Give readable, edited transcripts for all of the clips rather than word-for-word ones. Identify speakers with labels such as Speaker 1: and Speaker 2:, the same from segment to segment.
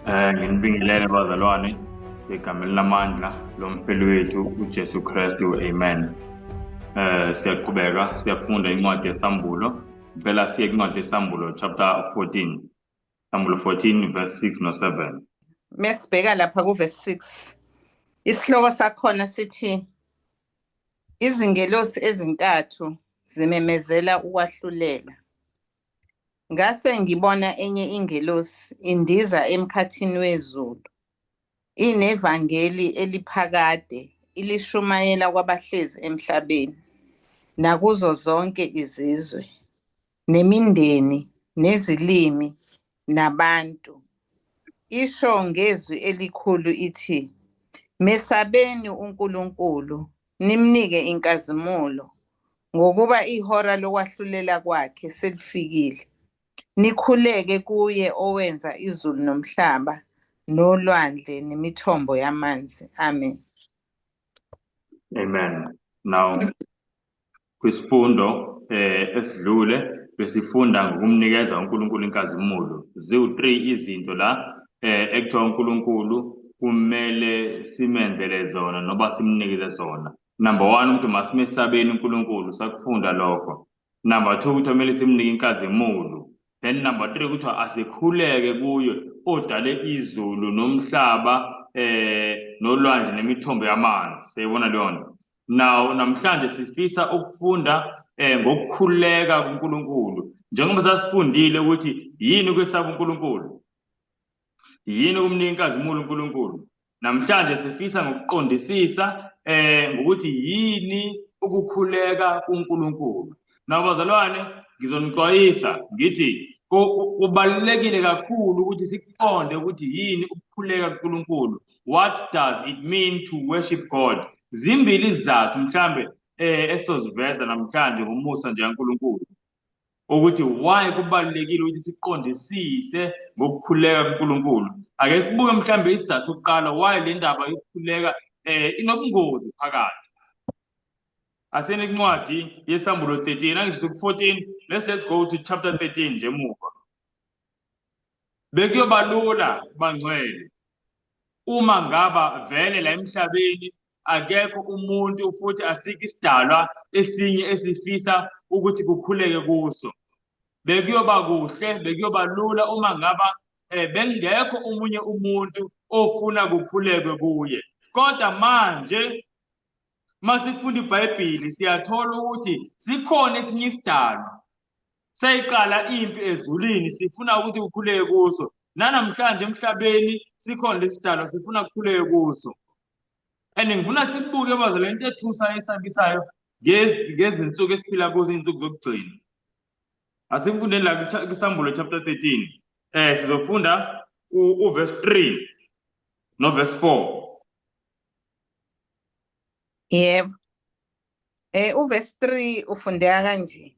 Speaker 1: Nginibingelele bazalwane egameni lamandla lomfeli wethu uJesu Kristu, amen. Siyaqhubeka siyafunda incwadi yeSambulo. Ngicela siye kwincwadi yeSambulo chapter 14. Sambulo 14 verse 6 no 7.
Speaker 2: Mesibheka lapha kuverse 6. Isihloko sakhona sithi izingelosi ezintathu zimemezela ukwahlulela. Ngase ngibona enye ingelosi indiza emkhathini wezulu, inevangeli eliphakade ilishumayela kwabahlezi emhlabeni, nakuzo zonke izizwe, nemindeni, nezilimi, nabantu. Isho ngezwi elikhulu ithi, Mesabeni uNkulunkulu, nimnike inkazimulo, ngokuba ihora lokwahlulela kwakhe selifikile. Nikhuleke kuye owenza izulu nomhlaba nolwandle nemithombo yamanzi. Amen.
Speaker 1: Amen. Now kwisifundo esidlule besifunda ngokumnikeza uNkulunkulu inkazimulo. Ziwu-3 izinto la ekuthiwa uNkulunkulu kumele simenzele zona noba simnikeze zona. Number 1 ukuthi masimesabeni uNkulunkulu, sakufunda lokho. Number 2 ukuthi kumele simnike inkazimulo. Then number 3 ukuthi asikhuleke kuye odale izulu nomhlaba nolwandle nemithombo yamanzi. Siyibona leyo nto. Now namhlanje sifisa ukufunda ngokukhuleka kuNkulunkulu. Njengoba sasifundile ukuthi yini ukwesaba uNkulunkulu? Yini ukumnika inkazimulo uNkulunkulu? Namhlanje sifisa ngokuqondisisa ngokuthi yini ukukhuleka kuNkulunkulu. Now bazalwane, ngizonixwayisa ngithi kubalulekile kakhulu ukuthi sikuqonde ukuthi yini ukukhuleka kuNkulunkulu. What does it mean to worship God? Zimbili izizathu mhlambe esizoziveza namhlanje ngomusa nje kaNkulunkulu, ukuthi why kubalulekile ukuthi siqondisise ngokukhuleka kuNkulunkulu. Ake sibuke mhlambe isizathu sokuqala why le ndaba yokukhuleka inobungozi phakathi. Asene incwadi yeSambulo 13, angisho ku-14, let's go to chapter 13 nje emuva. Bekuyoba lula bangcwele uma ngaba vele la emhlabeni akekho umuntu futhi asikho isidalwa esinye esifisa ukuthi kukhuleke kuso. Bekuyoba kuhle, bekuyoba lula uma ngaba bengekho omunye umuntu ofuna kukhulekwe kuye. Kodwa manje masifunda iBhayibheli siyathola ukuthi sikhona esinye isidalwa sayiqala impi ezulwini sifuna ukuthi kukhuleke kuso. Nanamhlanje emhlabeni sikhona lesidalwa sifuna kukhuleke kuso. And ngifuna sibuke bazalwane into ethusa esabisayo ngezinsuku esiphila kuzo, izinsuku zokugcina. Asifundeni la kwiSambulo chapter 13. Sizofunda uverse 3 no verse 4.
Speaker 2: Yebo. Uverse 3 ufundeka kanje.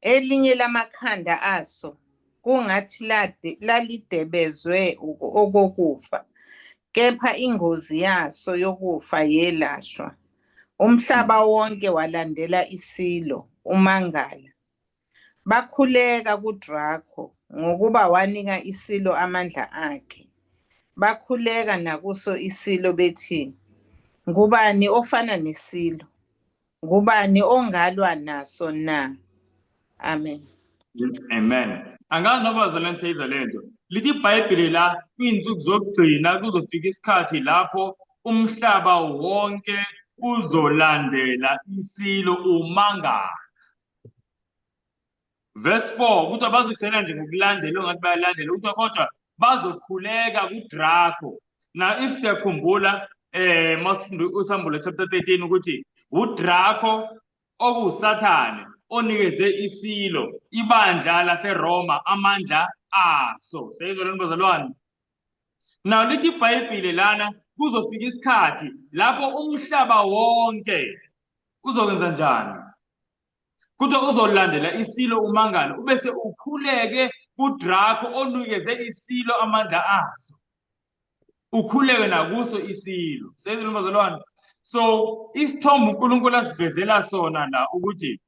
Speaker 2: Elinye lamakhanda aso kungathi lalidebezwe okokufa, kepha ingozi yaso yokufa yelashwa. Umhlaba wonke walandela isilo umangala. Bakhuleka kuDraco ngokuba wanika isilo amandla akhe. Bakhuleka nakuso isilo bethi, ngubani ofana nesilo? Ngubani ongalwa naso na? Amen.
Speaker 1: Amen. Angazi noma bazalwane siyizwa le nto. Lithi iBhayibheli la kuyinsuku zokugcina kuzofika isikhathi lapho umhlaba wonke uzolandela isilo umangala. Verse 4 kuthiwa bazogcina nje ngokulandela ongathi bayalandela, kuthiwa kodwa bazokhuleka kuDraco. Now if siyakhumbula masifunda uSambulo chapter 13 ukuthi uDraco okuwuSathane onikeze isilo ibandla laseRoma amandla aso. Seyizwa lento bazalwane? Now lithi iBhayibheli lana kuzofika isikhathi lapho umhlaba wonke uzokwenza njani? Kuthiwa uzolandela isilo umangalo ubese ukhuleke kuDraco onikeze isilo amandla aso. Ukhuleke nakuso isilo. Seyizwa bazalwane? So isithombe uNkulunkulu asivezela sona la ukuthi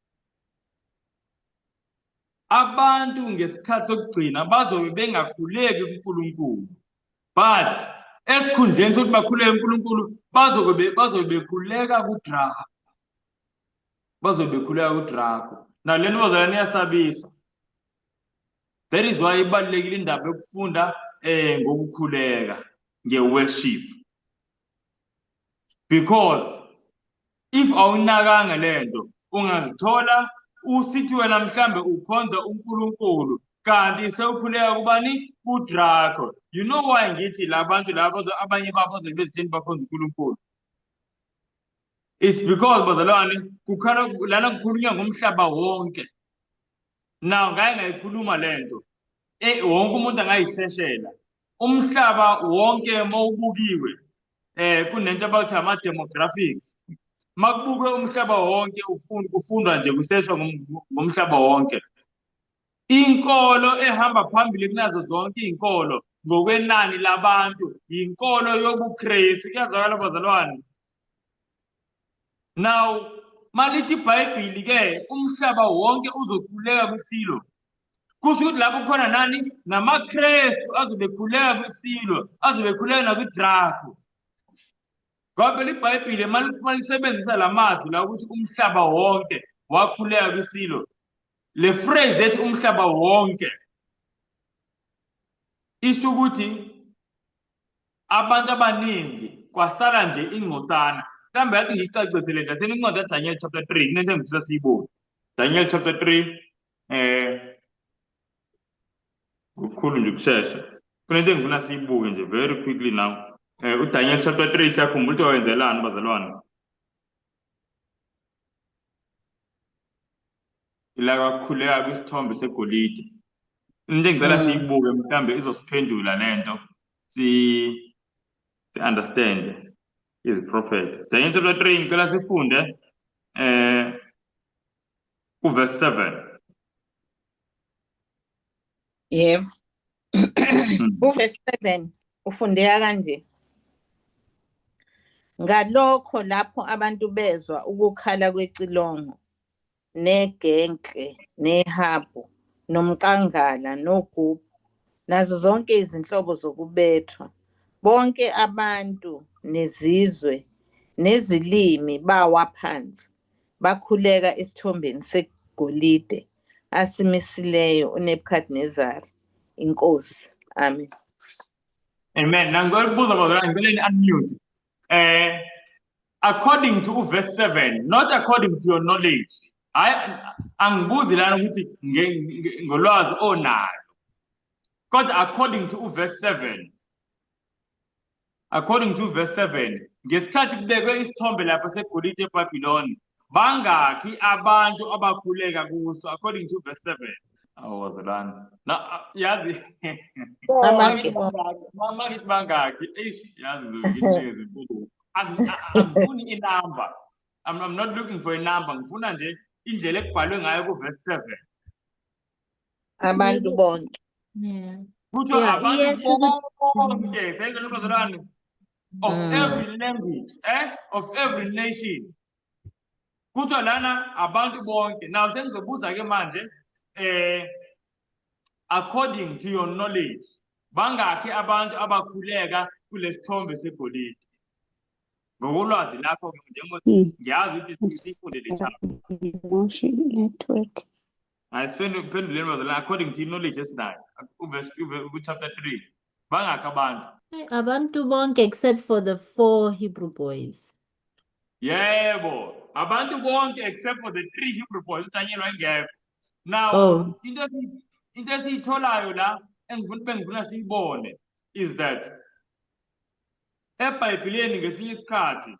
Speaker 1: Abantu ngesikhathi sokugcina bazobe bengakhuleki kuNkulunkulu, but esikhundleni sokuthi bakhuleke kuNkulunkulu bazobe bekhuleka kuDrago. Bazobe bekhuleka kuDrago. Now le nto bazalwane iyasabisa. That is why ibalulekile indaba yokufunda ngokukhuleka, nge-worship. Because if awunakanga lento ungazithola usithi wena mhlambe ukhonza uNkulunkulu kanti sewukhuleka kubani? KuDrago. You know why ngithi labantu laba abanye babo bazobe bezitheni bakhonza uNkulunkulu? It's because bazalwane kukhala lana kukhulunywa ngomhlaba wonke. Now ngake ngayikhuluma lento. Wonke umuntu angayiseshela. Umhlaba wonke mawubukiwe kunento abathi ama demographics. Makubukwe umhlaba wonke kufundwa nje kuseshwa ngomhlaba wonke. Inkolo ehamba phambili kunazo zonke izinkolo ngokwenani labantu inkolo yobuKristu. Kuyazwakala bazalwane? Now malithi iBhayibheli ke umhlaba wonke uzokhuleka kwisilo. Kusho ukuthi lapho khona nani namaKristu azobe ekhuleka kwisilo, azobe ekhuleka nakwidrago. Ngoba phela iBhayibheli malisebenzisa lamazwi la ukuthi umhlaba wonke wakhuleka kwisilo. Le phrase ethi umhlaba wonke isho ukuthi abantu abaningi kwasala nje ingcosana. Mhlawumbe yathi ngiyicacisele nje, aseni incwadi kaDaniel chapter 3, kunento engifisa siyibone. Daniel chapter 3 ngokukhulu nje ukushesha. Kunento engifuna siyibuke nje very quickly now. uDaniel chapter 3 siyakhumbula ukuthi wayenzelani bazalwane. Ila kwakhuleka kwisithombe segolide. Into engicela siyibuke mhlambe izosiphendula lento si understand iziprofetho. Daniel chapter 3 ngicela sifunde uverse 7.
Speaker 2: Yebo. Uverse 7 ufundeka kanje. Ngalokho lapho abantu bezwa ukukhala kwecilongo negenkle nehabhu nomqangala nogubhu nazo zonke izinhlobo zokubethwa, bonke abantu nezizwe nezilimi bawa phansi bakhuleka esithombeni segolide asimisileyo uNebukadnezari inkosi. Amen.
Speaker 1: Amen. Nangicela ukubuza bazalwane, ngicela ni-unmute. According to verse 7, not according to your knowledge. Hayi, angibuzi lana ukuthi ngolwazi onalo. Kodwa according to verse 7. According to verse 7, ngesikhathi kubekwe isithombe lapha segolide eBhabhiloni, bangakhi abantu abakhuleka kuso according to verse 7? Awu bazalwane. Na yazi
Speaker 2: Abantu
Speaker 1: mangithi bangakhi, eish yazi ngizokunikeza impendulo. Angifuni inamba. I'm not looking for a number. Ngifuna nje indlela ekubhalwe ngayo ku verse 7.
Speaker 2: Abantu bonke.
Speaker 3: Yeah.
Speaker 1: Kuthiwa
Speaker 3: Yeah,
Speaker 1: abantu
Speaker 3: iyasho ukuthi-
Speaker 1: bonke, seyizwa bazalwane, of every language, of every nation. Kuthiwa lana abantu bonke. Now sengizobuza ke manje, according to your knowledge, bangakhi abantu abakhuleka kulesithombe segolide? Ngokolwazi lakho ke njengoba ngiyazi ukuthi sifunde le chapter.
Speaker 4: Motion network.
Speaker 1: Ayisiphenduleni bazalwane according to knowledge esinayo. Uverse chapter 3. Bangakhi abantu?
Speaker 3: Abantu bonke except for the 4 Hebrew boys.
Speaker 1: Yebo, abantu bonke except for the 3 Hebrew boys. uDaniel wayengekho. Now, into esiyitholayo la engifuna siyibone is that eBhayibhelini ngesinye isikhathi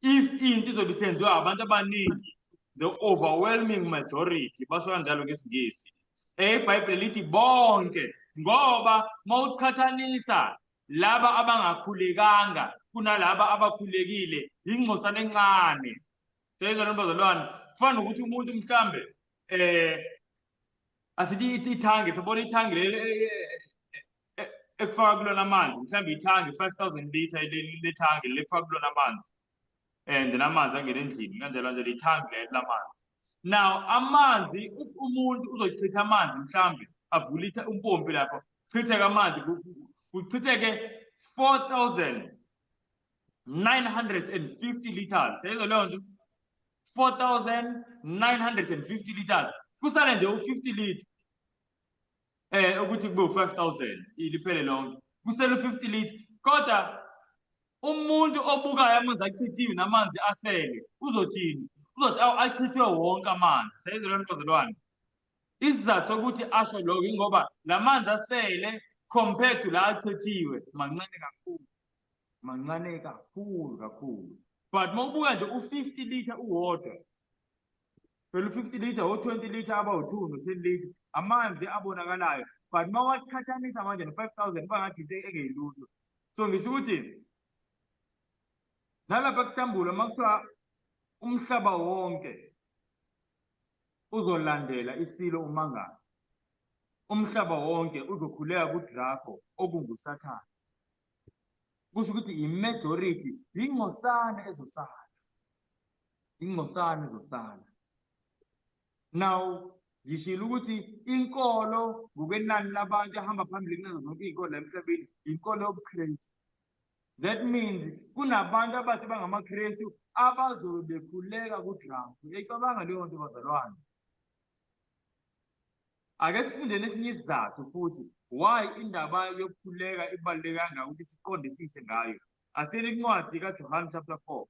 Speaker 1: if into izobe isenziwa abantu abaningi, the overwhelming majority, basho kanjalo ngesiNgisi. IBhayibheli lithi bonke, ngoba mawuqhathanisa laba abangakhulekanga kunalaba abakhulekile, ingcosana encane. Seyizwa ntombazalwane, kufana nokuthi umuntu mhlambe asithi ithangi, sibona ithangi leli ekufaka kulona amanzi, mhlambe ithangi 5000 liter lethangi lekufaka kulona amanzi. And then amanzi angena endlini kanjalo kanjalo, ithangi leli lamanzi. Now amanzi, if umuntu uzochitha amanzi, mhlambe avule umpompi lapho, chitheke amanzi, kuchitheke 4950 liters. Seyizwa leyo nto, 4950 liters, kusale nje u-50 liter ukuthi kube u-5000 liphele lonke, kusele u-50 liter. Kodwa umuntu obukayo amanzi achithiwe namanzi asele uzothini? Uzothi, "Awu, achithwe wonke amanzi." Seyizwa leyo nto, bazalwane? Isizathu sokuthi asho lokho ingoba la manzi asele compared to la achithiwe mancane kakhulu, mancane kakhulu kakhulu. But uma ubuka nje u-50 liter uwodwa phela, u-50 liter, o-20 liter abawu-2 no-10 liter, amanzi abonakalayo, but uma waqhathanisa manje no-5000 kuba ngathi into engeyilutho. So ngisho ukuthi nalapha kuSambulo, uma kuthiwa umhlaba wonke uzolandela isilo umangala, umhlaba wonke uzokhuleka kudrako okunguSathane, kusho ukuthi i-majority, ingcosana ezosala, ingcosana ezosala. Now ngishilo ukuthi inkolo ngokwenani labantu ehamba phambili kunazo zonke iy'nkolo la emhlabeni inkolo yobuKristu. That means kunabantu abathi bangamaKristu abazobe bekhuleka kudrako. Uyayicabanga leyo nto, bazalwane? Ake sifundeni esinye isizathu futhi why indaba yokukhuleka ibaluleke kangaka ukuthi siqondisise ngayo. Asiyeni incwadi kaJohn chapter 4.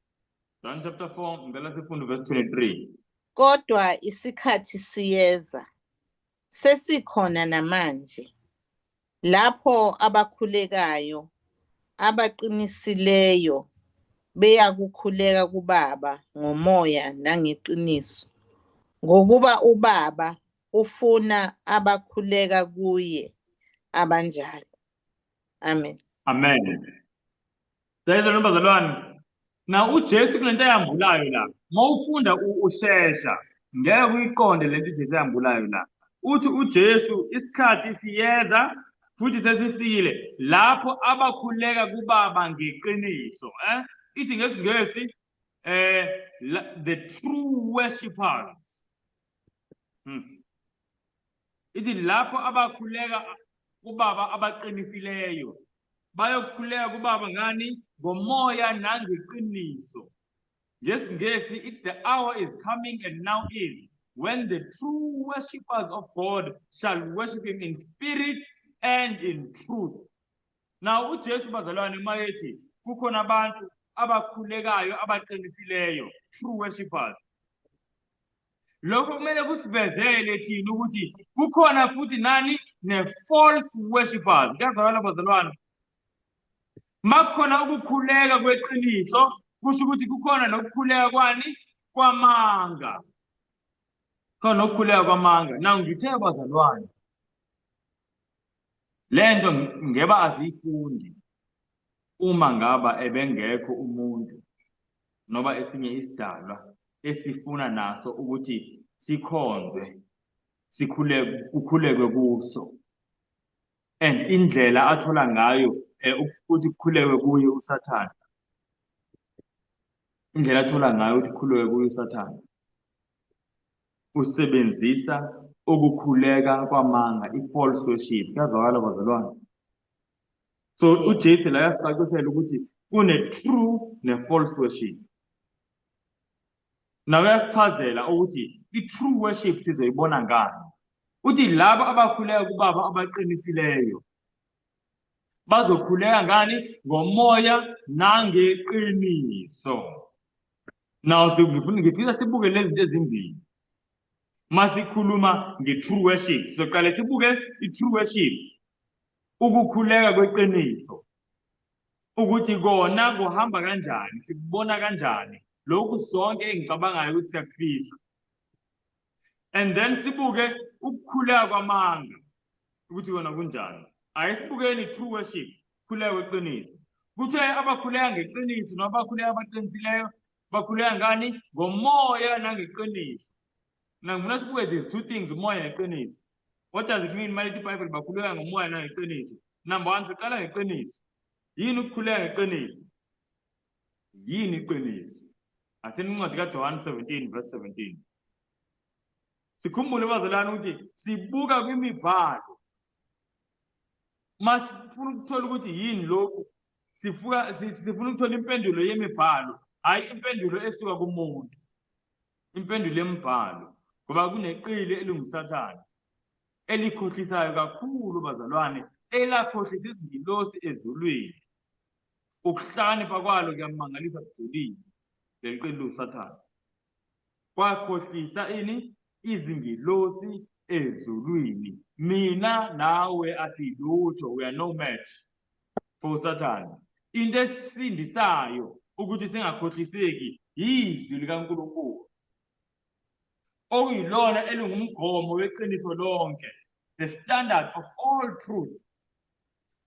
Speaker 1: John chapter 4, ngicela sifunde verse 23.
Speaker 2: Kodwa isikhathi siyeza, sesikhona namanje, lapho abakhulekayo abaqinisileyo beyakukhuleka kuBaba ngomoya nangeqiniso, ngokuba uBaba ufuna abakhuleka kuye abanjalo. Amen.
Speaker 1: Amen. Siyayizwa, bazalwane? Na uJesu kunento ayambulayo la. Mawufunda ushesha, ngeke uyiqonde lento uJesu ayambulayo la. Uthi uJesu isikhathi siyeza futhi sesifikile lapho abakhuleka kuBaba ngeqiniso, eh? Ithi ngesiNgesi the true worshippers. Ithi lapho abakhuleka kuBaba abaqinisileyo bayokhuleka kuBaba ngani? Ngomoya nangeqiniso. NgesiNgesi it, "The hour is coming and now is when the true worshippers of God shall worship him in spirit and in truth." Now uJesu, bazalwane, uma ethi kukhona abantu abakhulekayo abaqinisileyo, true worshippers, lokho kumele kusivezele thina ukuthi kukhona futhi nani? Ne-false worshippers. Kuyazwakala, bazalwane? Makukhona ukukhuleka kweqiniso, kusho ukuthi kukhona nokukhuleka kwani? Kwamanga. Khona nokukhuleka kwamanga. Now ngithe, bazalwane, lento ngeba asiyifundi uma ngaba ebengekho umuntu noba esinye isidalwa esifuna naso ukuthi sikhonzwe, sikhuleke, kukhulekwe kuso. And indlela athola ngayo ukuthi kukhulekwe kuye uSathane, indlela athola ngayo ukuthi kukhulekwe kuye uSathane, usebenzisa ukukhuleka kwamanga, i-false worship. Kuyazwakala, bazalwane? So uJesu la uyasicacisela ukuthi kune-true ne-false worship. Nawe uyasichazela ukuthi i-true worship sizoyibona ngani. Uthi labo abakhuleka kuBaba abaqinisileyo bazokhuleka ngani? Ngomoya nangeqiniso. Now ngifuna, ngifisa sibuke lezi zinto ezimbili masikhuluma nge-true worship. Sizoqale sibuke i-true worship, ukukhuleka kweqiniso, ukuthi kona kuhamba kanjani, sikubona kanjani lokhu sonke engicabangayo ukuthi siyakufisa, and then sibuke ukukhuleka kwamanga ukuthi kona kunjani. Ake sibukeni true worship, khuleka kweqiniso. Kuthiwe abakhuleka ngeqiniso noma abakhuleka abaqinisileyo bakhuleka ngani? Ngomoya nangeqiniso. Na ngifuna sibuke these two things, umoya neqiniso. What does it mean malithi iBhayibheli bakhuleka ngomoya nangeqiniso? Number one, siqala ngeqiniso. Yini ukukhuleka ngeqiniso? Yini iqiniso? Aseni incwadi kaJohn 17 verse 17. Sikhumbule bazalwane ukuthi sibuka kwimibhalo. Masifuna ukuthola ukuthi yini lokhu, sifuka sifuna ukuthola impendulo yemibhalo, hhayi impendulo esuka kumuntu. Impendulo yemibhalo, ngoba kuneqili elinguSathane elikhohlisayo kakhulu bazalwane, elakhohlisa izingilosi ezulwini. Ukuhlakanipha kwalo kuyamangalisa kujulile, leli qili liwuSathane. Kwakhohlisa ini? Izingilosi ezulwini. Mina nawe asilutho, we are no match for uSathane. Into esisindisayo ukuthi singakhohliseki yizwi likaNkulunkulu, okuyilona elingumgomo weqiniso lonke, the standard of all truth,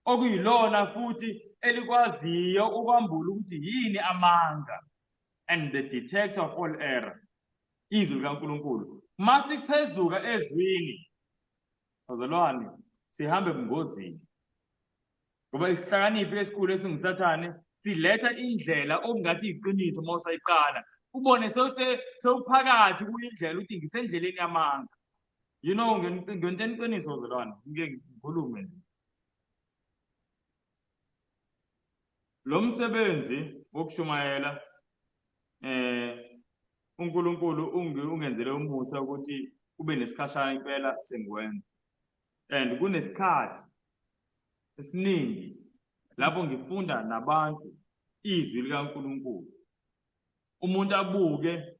Speaker 1: okuyilona futhi elikwaziyo ukwambula ukuthi yini amanga, and the detector of all error, izwi likaNkulunkulu. Masichezuka ezwini, bazalwane, sihambe ebungozini, ngoba isihlakaniphi esikhulu esinguSathane siletha indlela okungathi iqiniso uma usayiqala, ubone sewuphakathi kuyindlela ukuthi ngisendleleni yamanga. You know, ngento eniqiniso bazalwane, ngike ngikhulume nje. Lo msebenzi wokushumayela uNkulunkulu ungenzele umusa ukuthi kube nesikhashana impela sengiwenza. And kunesikhathi esiningi lapho ngifunda nabantu izwi likaNkulunkulu. Umuntu abuke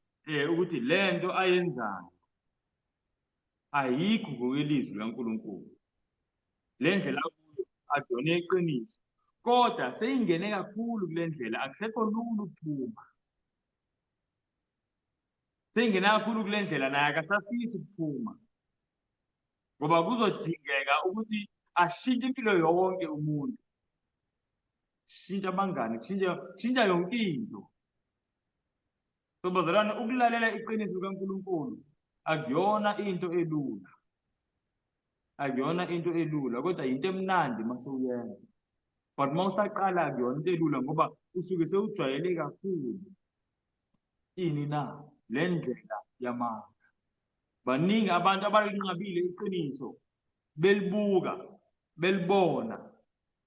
Speaker 1: ukuthi lento ayenzayo ayikho ngokwelizwi likaNkulunkulu. Le ndlela akuyo akuyona iqiniso, kodwa seyingene kakhulu kule ndlela, akusekho lula ukuphuma. Seyingene kakhulu kule ndlela, naye akasafisi ukuphuma, ngoba kuzodingeka ukuthi ashintshe impilo yonke umuntu, shintsha abangani, kushintsha yonke into. So bazalwane, ukulalela iqiniso likaNkulunkulu akuyona into elula, akuyona into elula, kodwa yinto emnandi uma sewuyenza. But uma usaqala akuyona into elula, ngoba usuke sewujwayele kakhulu ini na le ndlela yamanga. Baningi abantu abalinqabile iqiniso, belibuka, belibona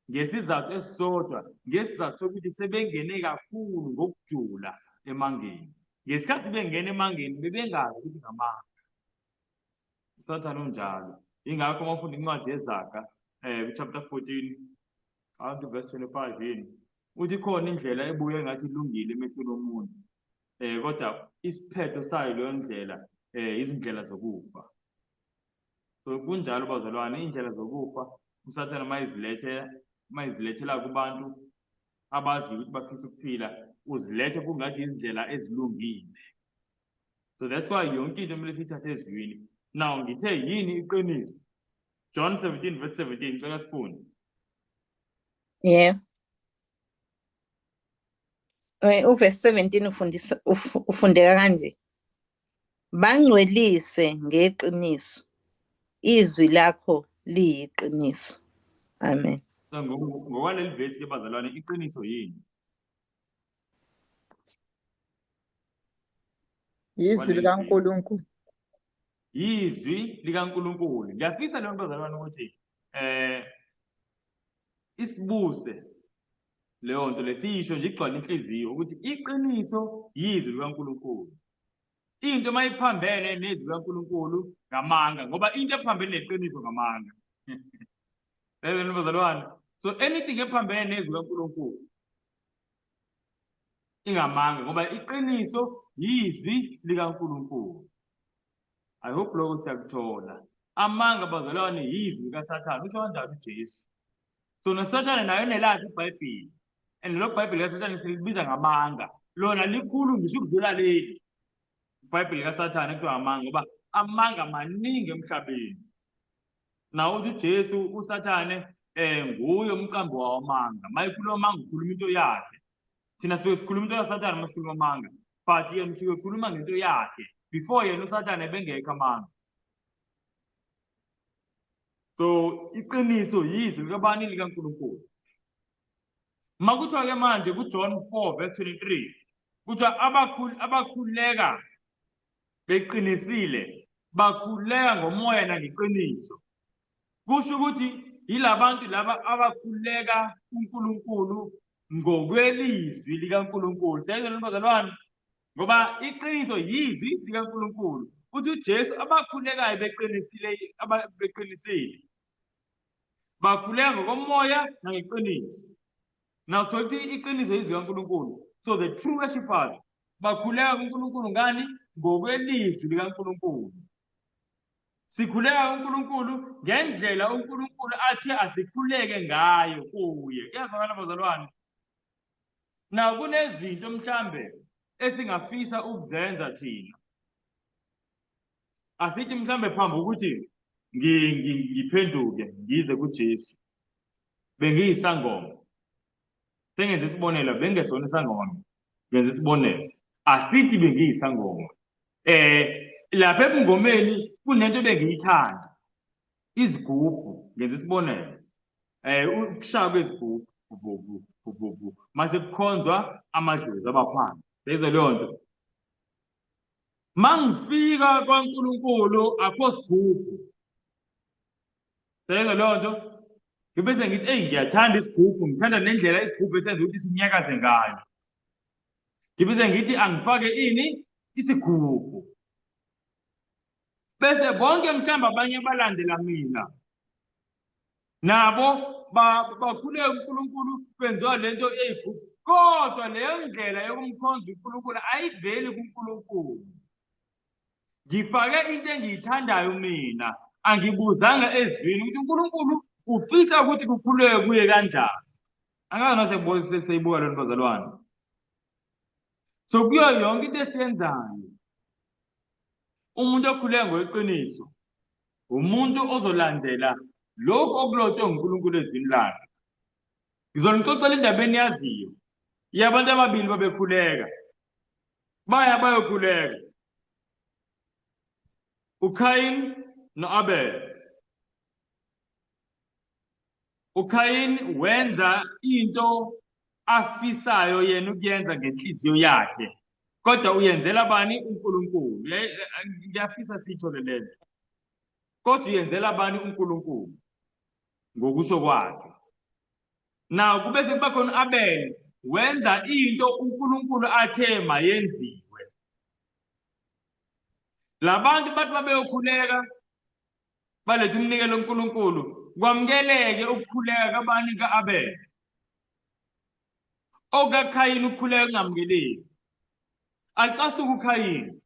Speaker 1: ngesizathu esisodwa, ngesizathu sokuthi sebengene kakhulu ngokujula emangeni. Ngesikhathi bengena emangeni bebengazi ukuthi ngamanga. uSathane unjalo. Ingakho uma ufunda incwadi yeZaga ku-chapter 14 up to verse 25 yini, uthi khona indlela ebuye ngathi ilungile emehlweni omuntu, kodwa isiphetho sayo leyo ndlela izindlela zokufa. So kunjalo bazalwane, indlela zokufa uSathane mayizilethela kubantu abaziyo ukuthi bafisa ukuphila, uzilethe kungathi izindlela ezilungile. So that's why yonke into kumele siyithathe ezwini. Now ngithe yini iqiniso? John 17 verse 17, ngicela sifunde.
Speaker 2: Yeah. Uverse 17 ufundisa ufundeka kanje. Bangcwelise ngeqiniso. Izwi lakho liyiqiniso. Amen.
Speaker 1: So ngokwaleli vesi ke bazalwane, iqiniso yini?
Speaker 5: Yizwi likaNkulunkulu.
Speaker 1: Yizwi likaNkulunkulu. Ngiyafisa leyo bazalwane ukuthi isibuse leyo nto lesiyisho nje igcwale inhliziyo ukuthi iqiniso yizwi likaNkulunkulu. Into mayiphambene nezwi likaNkulunkulu ngamanga, ngoba into ephambene neqiniso ngamanga. Yebo bazalwane. So anything ephambene nezwi likaNkulunkulu ingamanga, ngoba iqiniso yizwi likaNkulunkulu. I hope lokho siyakuthola. Amanga bazalwane yizwi likaSathane, usho kanjalo uJesu. So noSathane naye unelakhe iBhayibheli, and lelo Bhayibheli likaSathane silibiza ngamanga. Lona likhulu ngisho ukudlula leli iBhayibheli likaSathane kuthiwa amanga, ngoba amanga maningi emhlabeni. Nawo uthi uJesu uSathane nguye umqambi wamanga. Mayikhuluma amanga ukhuluma into yakhe. Thina sisuke sikhuluma into kaSathane uma sikhuluma amanga, but yena usuke ekhuluma ngento yakhe. Before yena uSathane ebengekho amanga. So iqiniso yizwi likabani? LikaNkulunkulu. Makuthiwa ke manje kuJohn 4 verse 23 kuthiwa abakhuleka beqinisile Bakhuleka ngomoya nangeqiniso. Kusho ukuthi yilabantu laba abakhuleka kuNkulunkulu ngokwelizwi likaNkulunkulu. Siyayizwa bazalwane? Ngoba iqiniso yizwi likaNkulunkulu. Uthi uJesu abakhulekayo beqinisile beqinisile. Bakhuleka ngokomoya nangeqiniso. Now so ukuthi iqiniso yizwi likaNkulunkulu. So the true worshippers bakhuleka kuNkulunkulu ngani? Ngokwelizwi likaNkulunkulu. Sikhuleka kuNkulunkulu ngendlela uNkulunkulu athe asikhuleke ngayo kuye. Kuyazwakala bazalwane? Now kunezinto mhlambe esingafisa ukuzenza thina. Asithi mhlambe phambi ukuthi ngiphenduke ngize kuJesu. Bengiyisangoma. Sengenze isibonelo, bengesona isangoma. Ngenza isibonelo. Asithi bengiyisangoma. Lapha ebungomeni kunento ebengiyithanda. Izigubhu, ngenza isibonelo. Ukushaya kwezigubhu, bu bu bu bu bu. Mase kukhonzwa amadlozi abaphansi. Yezwa leyo nto. Mangifika kwaNkulunkulu akho sigubhu. Seyeke leyo nto. Ngibese ngithi eyi ngiyathanda isigubhu, ngithanda nendlela isigubhu esenza ukuthi sinyakaze ngayo. Ngibese ngithi angifake ini isigubhu. Bese bonke mhlawumbe abanye balandela mina. Nabo bakhuleka uNkulunkulu kwenziwa lento eyigubhu. Kodwa leyo ndlela yokumkhonza uNkulunkulu ayiveli kuNkulunkulu. Ngifake into engiyithandayo mina, angibuzanga ezwini ukuthi uNkulunkulu ufisa ukuthi kukhuleke kuye kanjani. Angazi noma seyibuka lento bazalwane. So kuyo yonke into esiyenzayo, umuntu okhuleka ngokweqiniso umuntu ozolandela lokhu okulotshwe nguNkulunkulu ezwini lakhe. Ngizonixoxela indaba eniyaziyo yabantu ababili babekhuleka. Baya bayokhuleka. uKayin noAbel. uKayin wenza into afisayo yena ukuyenza ngenhliziyo yakhe. Kodwa uyenzela bani? uNkulunkulu. Ngiyafisa siyithole lento. Kodwa uyenzela bani? uNkulunkulu. Ngokusho kwakhe. Now kube sekuba khona uAbel wenza into uNkulunkulu athe mayenziwe. Labantu bathi babeyokhuleka baletha umnikelo kuNkulunkulu, kwamukeleke ukukhuleka kabani? Ka-Abel. OkaKhayini ukukhuleka kungamukeleki. Acasuke uKhayini.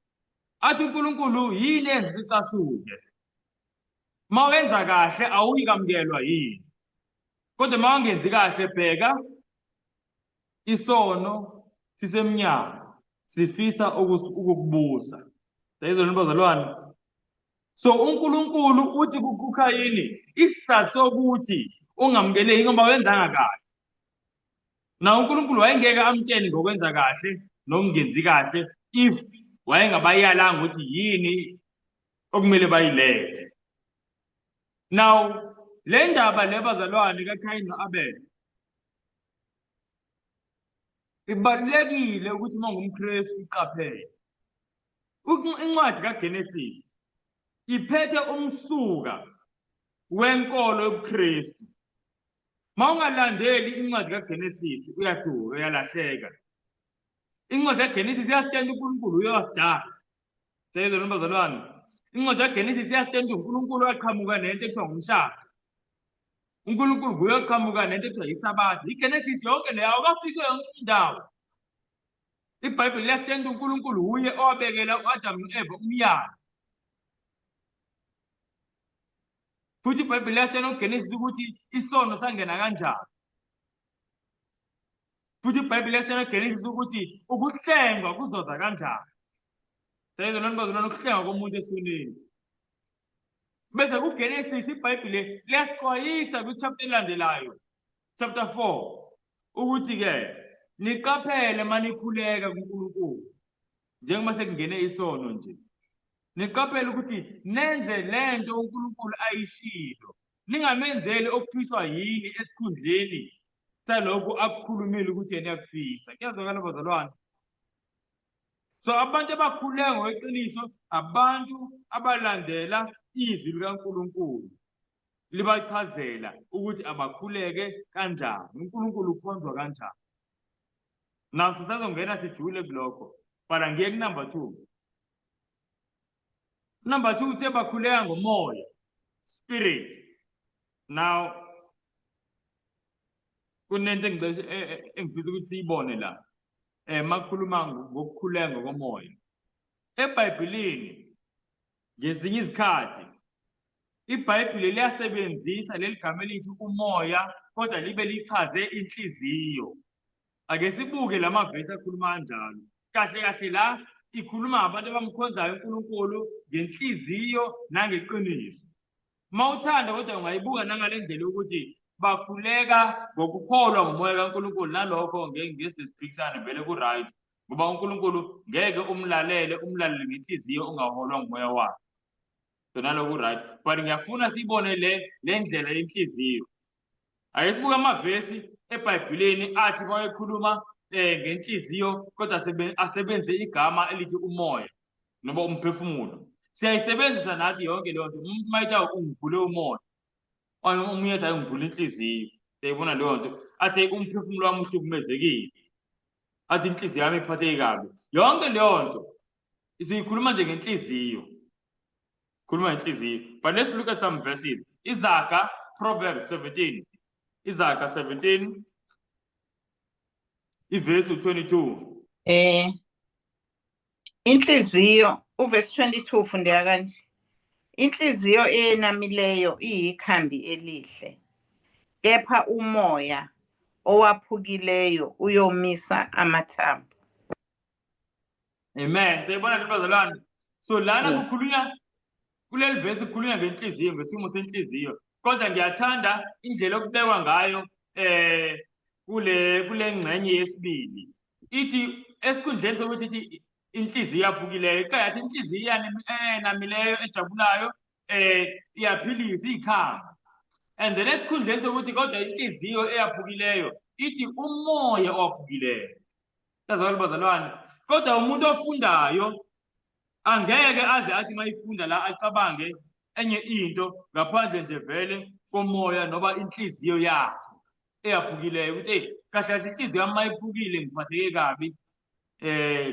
Speaker 1: Athi uNkulunkulu yini enza ukuthi ucasuke? Uma wenza kahle awuyi kamukelwa yini? Kodwa uma ungenzi kahle bheka isono sisemnyango sifisa ukukubusa. Sayizwa bazalwane? So uNkulunkulu uthi kuKhayini isizathu sokuthi ungamukeleki ngoba wenzanga kahle. Na uNkulunkulu wayengeke amtshele ngokwenza kahle nokungenzi kahle if wayengabayalanga ukuthi yini okumele bayilethe. Now le ndaba le bazalwane kaKhayini noAbel ibalulekile ukuthi uma ungumKristu uqaphele. Incwadi kaGenesis iphethe umsuka wenkolo yobuKristu. Uma ungalandeli incwadi kaGenesis uyaduka, uyalahleka. Incwadi kaGenesis iyasitshela uNkulunkulu uyowadala. Seyizwa ntombazalwane. Incwadi kaGenesis iyasitshela ukuthi uNkulunkulu waqhamuka nento ekuthiwa ngumshado. uNkulunkulu nguye oqhamuka nento ekuthiwa yiSabatha. IGenesis yonke leyo awukafiki yonke indawo. IBhayibheli liyasitshela ukuthi uNkulunkulu wuye owabekela u-Adamu no-Eva umyalo. Futhi iBhayibheli liyasitshela kuGenesis ukuthi isono sangena kanjani. Futhi iBhayibheli liyasitshela kuGenesis ukuthi ukuhlengwa kuzoza kanjani. Seyizwa nani bazalwane ukuhlengwa komuntu esonweni. Bese kuGenesis iBhayibheli liyasixwayisa kwi-chapter elandelayo, chapter 4, ukuthi-ke niqaphele manikhuleka kuNkulunkulu njengoba sekungene isono nje. Niqaphele ukuthi nenze lento uNkulunkulu ayishilo. Ningamenzeli okufiswa yini esikhundleni salokhu akukhulumile ukuthi yena uyakufisa. Kuyazwakala bazalwane? So abantu abakhuleka ngokweqiniso abantu abalandela izwi likaNkulunkulu libachazela ukuthi abakhuleke kanjani, uNkulunkulu ukhonzwa kanjani. Now sisazongena sijule kulokho, but angiye ku-number 2. Number 2 uthe bakhuleka ngomoya, spirit. Now kunento engicishe engifisa ukuthi siyibone la. Makukhuluma ngokukhuleka ngokomoya. EBhayibhelini ngezinye izikhathi iBhayibheli liyasebenzisa leli gama elithi umoya kodwa libe lichaze inhliziyo. Ake sibuke la mavesi akhuluma kanjalo. Kahle kahle la ikhuluma ngabantu abamkhonzayo uNkulunkulu ngenhliziyo nangeqiniso. Uma uthanda kodwa ungayibuka nangale ndlela yokuthi bakhuleka ngokukholwa ngomoya kaNkulunkulu, nalokho ngeke ngesiphikisane vele ku-right, ngoba uNkulunkulu ngeke umlalele umlalele ngenhliziyo ungaholwa ngumoya wakhe. So nalokho right, but ngiyafuna siyibone le ndlela yenhliziyo. Ake sibuke amavesi eBhayibhelini athi bayekhuluma ngenhliziyo kodwa asebenze igama elithi umoya noma umphefumulo. Siyayisebenzisa nathi yonke leyo nto. Umuntu uma ethi ungivule umoya, okanye omunye ethi ungivule inhliziyo, siyayibona leyo nto. Athi umphefumulo wami uhlukumezekile, athi inhliziyo yami iphatheke kabi. Yonke leyo nto siyikhuluma nje ngenhliziyo. Khuluma ngenhliziyo. But let's look at some verses. Izaga, Proverbs 17. Izaga 17, ivesi 22.
Speaker 2: Inhliziyo, uvesi 22 ufundeka kanje. Inhliziyo eyenamileyo iyikhambi elihle, kepha umoya owaphukileyo uyomisa amathambo.
Speaker 1: Amen. Siyibona le bazalwane. So lana kukhulunywa kuleli vesi kukhulunywa ngenhliziyo, ngesimo senhliziyo. Kodwa ngiyathanda indlela okubekwa ngayo kule ngxenye yesibili. Ithi esikhundleni sokuthi ithi inhliziyo yaphukileyo, iqala yathi inhliziyo enamileyo ejabulayo iyaphilisa ikhamba. And then esikhundleni sokuthi kodwa inhliziyo eyaphukileyo ithi umoya owaphukileyo. Sazalwane bazalwane, kodwa umuntu ofundayo angeke aze athi mayifunda la acabange enye into ngaphandle nje vele komoya noba inhliziyo yakhe eyaphukileyo, ukuthi hey, kahle kahle inhliziyo yami mayiphukile ngiphatheke kabi,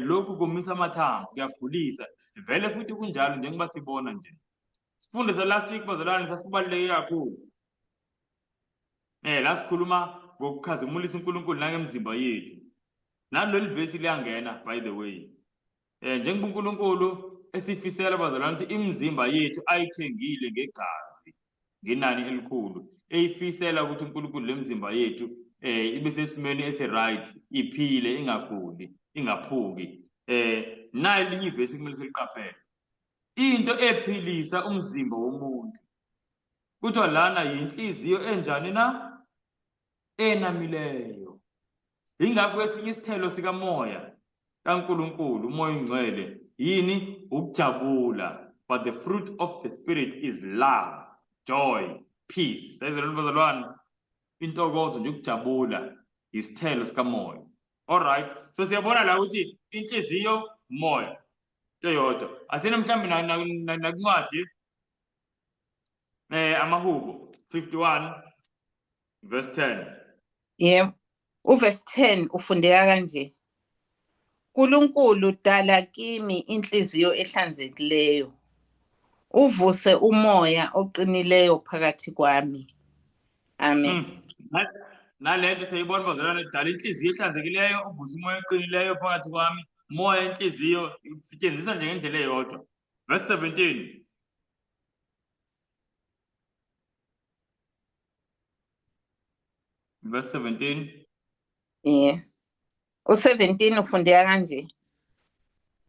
Speaker 1: lokhu komisa amathambo kuyagulisa vele futhi kunjalo njengoba sibona nje. Sifundo sa last week bazalwane sasibaluleke kakhulu. La sikhuluma ngokukhazimulisa uNkulunkulu nangemizimba yethu. Naleli vesi liyangena by the way. Njengoba uNkulunkulu esifisela bazalwane ukuthi imizimba yethu ayithengile ngegazi ngenani elikhulu, eyifisela ukuthi uNkulunkulu lemizimba yethu ibe sesimeni esi-right, iphile, ingaguli, ingaphuki. Nayi elinye ivesi kumele siliqaphele. Into ephilisa umzimba womuntu kuthiwa lana yinhliziyo enjani na? Enamileyo. Yingakho esinye isithelo sikamoya kaNkulunkulu, umoya ongcwele, yini? Ukujabula. But the fruit of the spirit is love, joy, peace. Sezalwane bazalwane, intokozo nje, ukujabula isithelo sikamoya. All right. So siyabona la ukuthi inhliziyo, umoya, into eyodwa. Asine mhlawumbe nakuncwadi amaHubo 51 verse 10.
Speaker 2: Yebo. Uverse 10 ufundeka kanje. uNkulunkulu dala kimi inhliziyo ehlanzekileyo, uvuse umoya oqinileyo phakathi kwami. Amen.
Speaker 1: Nalento siyibona bazalwane, dala inhliziyo ehlanzekileyo, uvuse umoya oqinileyo phakathi kwami. Moya, inhliziyo isetshenziswa nje ngendlela eyodwa. Verse 17. Verse 17.
Speaker 2: Yeah. U17 ufundeka kanje.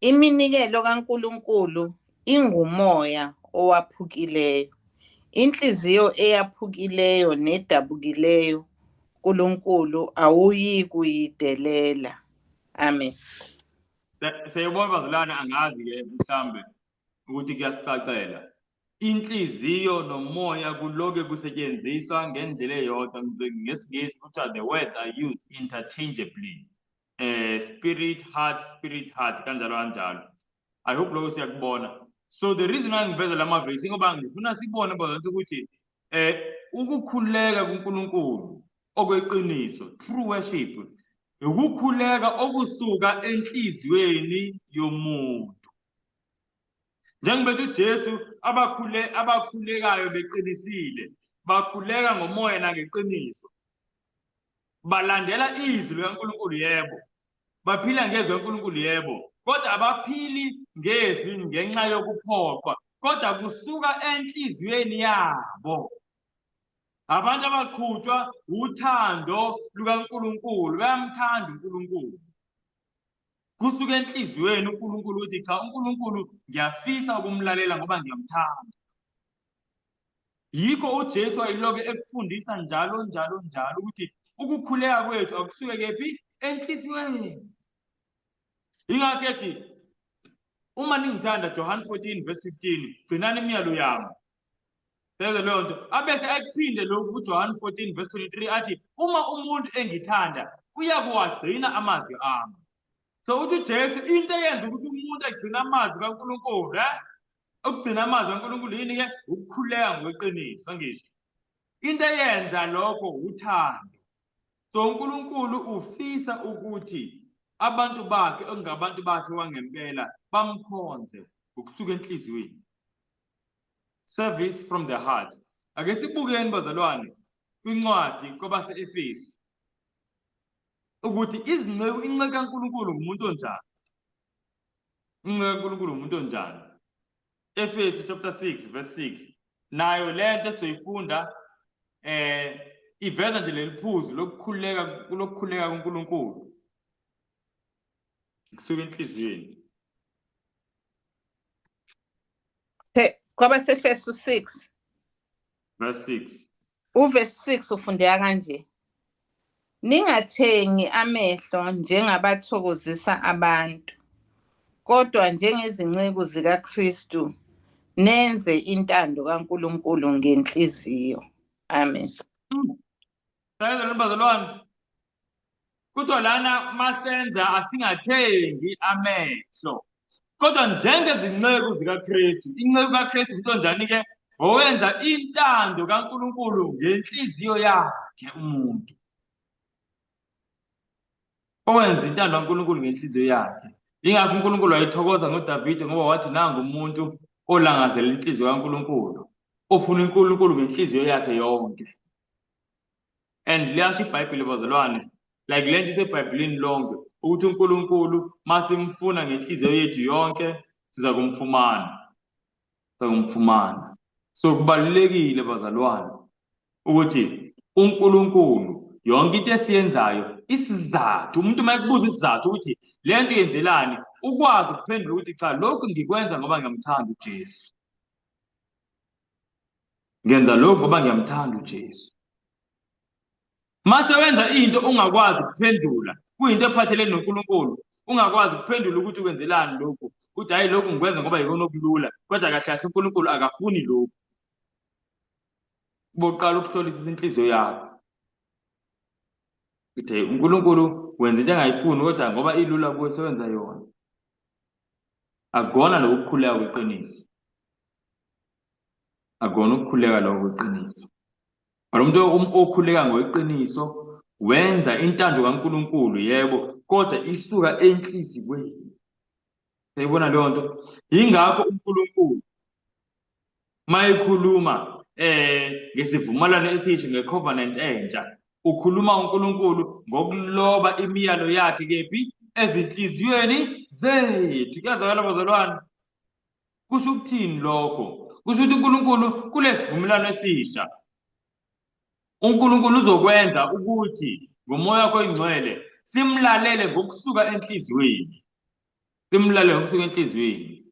Speaker 2: Iminikelo kaNkulunkulu ingumoya owaphukileyo. Inhliziyo eyaphukileyo nedabukileyo uNkulunkulu awuyi kuyidelela. Amen.
Speaker 1: Siyabona bazalwane, angazi ke mhlambe ukuthi kuyasicacela. Inhliziyo nomoya kuloke kusetshenziswa ngendlela eyodwa. NgesiNgisi kuthiwa the words are used interchangeably. Spirit, heart, spirit, heart, kanjalo kanjalo. I hope lokho siyakubona. So the reason why ngiveza la mavesi ngoba ngifuna sibone bazalwane ukuthi ukukhuleka kuNkulunkulu okweqiniso, true worship, ukukhuleka okusuka enhliziyweni yomuntu. Njengoba uJesu abakhulekayo beqinisile, bakhuleka ngomoya nangeqiniso. Balandela izwi likaNkulunkulu yebo. Baphila ngezwi likaNkulunkulu yebo. Kodwa abaphili ngezwi ngenxa yokuphoqwa, kodwa kusuka enhliziyweni yabo. Abantu abaqhutshwa uthando lukaNkulunkulu, bayamthanda uNkulunkulu. Kusuka enhliziyweni uNkulunkulu uthi cha, uNkulunkulu ngiyafisa ukumlalela ngoba ngiyamthanda. Yikho uJesu ayiloke ekufundisa njalo njalo njalo ukuthi ukukhuleka kwethu akusuke kephi? Enhliziyweni. Ingakho ethi uma ningithanda, John 14 verse 15, gcinani imiyalo yami. Seze leyo nto. Abese akuphinde lokhu kuJohn 14 verse 23 athi uma umuntu engithanda uyakuwagcina amazwi ami. So uthi uJesu into eyenza ukuthi umuntu agcine amazwi kaNkulunkulu, Ukugcina amazwi kaNkulunkulu yini ke? Ukukhuleka ngokweqiniso, angisho. Into eyenza lokho uthando. So uNkulunkulu ufisa ukuthi abantu bakhe okungabantu bakhe wangempela bamkhonze ngokusuka enhliziyweni. Service from the heart. Ake sibukeni bazalwane kwincwadi kwabase-Efesu ukuthi izinceku inceku kaNkulunkulu ngumuntu onjani. Inceku kaNkulunkulu umuntu onjani? Efesu chapter 6 verse 6. Nayo lento esizoyifunda iveza nje leli phuzu lokukhuleka kuNkulunkulu kusuka enhliziyweni.
Speaker 2: KwabaseEfesu 6
Speaker 1: verse 6.
Speaker 2: Uverse 6 ufundeka kanje. Ningathengi amehlo njengabathokozisa abantu, kodwa njengezinceku zikaKristu nenze intando kaNkulunkulu ngenhliziyo. Amen.
Speaker 1: Sayenzela bazalwane. Kuthiwa lana masenza asingathengi amehlo, kodwa njengezinceku zikaKristu. Inceku kaKristu umuntu onjani ke? Owenza intando kaNkulunkulu ngenhliziyo yakhe umuntu. Owenza intando kaNkulunkulu ngenhliziyo yakhe. Ingakho uNkulunkulu wayethokoza ngoDavide ngoba wathi nangu umuntu olangazela inhliziyo kaNkulunkulu, ofuna uNkulunkulu ngenhliziyo yakhe yonke. And liyasho iBhayibheli bazalwane, like le nto iseBhayibhelini lonke, ukuthi uNkulunkulu masimfuna ngenhliziyo yethu yonke siza kumfumana. Siza kumfumana. So kubalulekile bazalwane ukuthi uNkulunkulu yonke into esiyenzayo isizathu, umuntu uma ekubuza isizathu ukuthi le nto yenzelani, ukwazi ukuphendula ukuthi cha, lokhu ngikwenza ngoba ngiyamthanda uJesu. Ngenza lokhu ngoba ngiyamthanda uJesu. Mase wenza into ungakwazi ukuphendula, kuyinto ephathelene noNkulunkulu, ungakwazi ukuphendula ukuthi ukwenzelani lokhu, uthi hayi lokhu ngikwenza ngoba yikona okulula, kodwa kahle kahle uNkulunkulu akafuni lokhu. Boqala ukuhlolisisa inhliziyo yakho. Uthi uNkulunkulu wenza into engayifuni kodwa ngoba ilula kuwe sewenza yona. Akukona lokhu ukukhuleka kweqiniso. Akukona ukukhuleka lokho kweqiniso. Lo muntu okhuleka ngokweqiniso wenza intando kaNkulunkulu yebo, kodwa isuka enhliziyweni. Siyayibona leyo nto? Yingakho uNkulunkulu mayekhuluma ngesivumelwano esisha, ngecovenant entsha, ukhuluma uNkulunkulu ngokuloba imiyalo yakhe kephi? Ezinhliziyweni zethu. Kuyazwakala bazalwane? Kusho ukuthini lokho? Kusho ukuthi uNkulunkulu kulesivumelwano esisha, uNkulunkulu uzokwenza ukuthi ngomoya wakhe oyingcwele simlalele ngokusuka enhliziyweni. Simlalele ngokusuka enhliziyweni.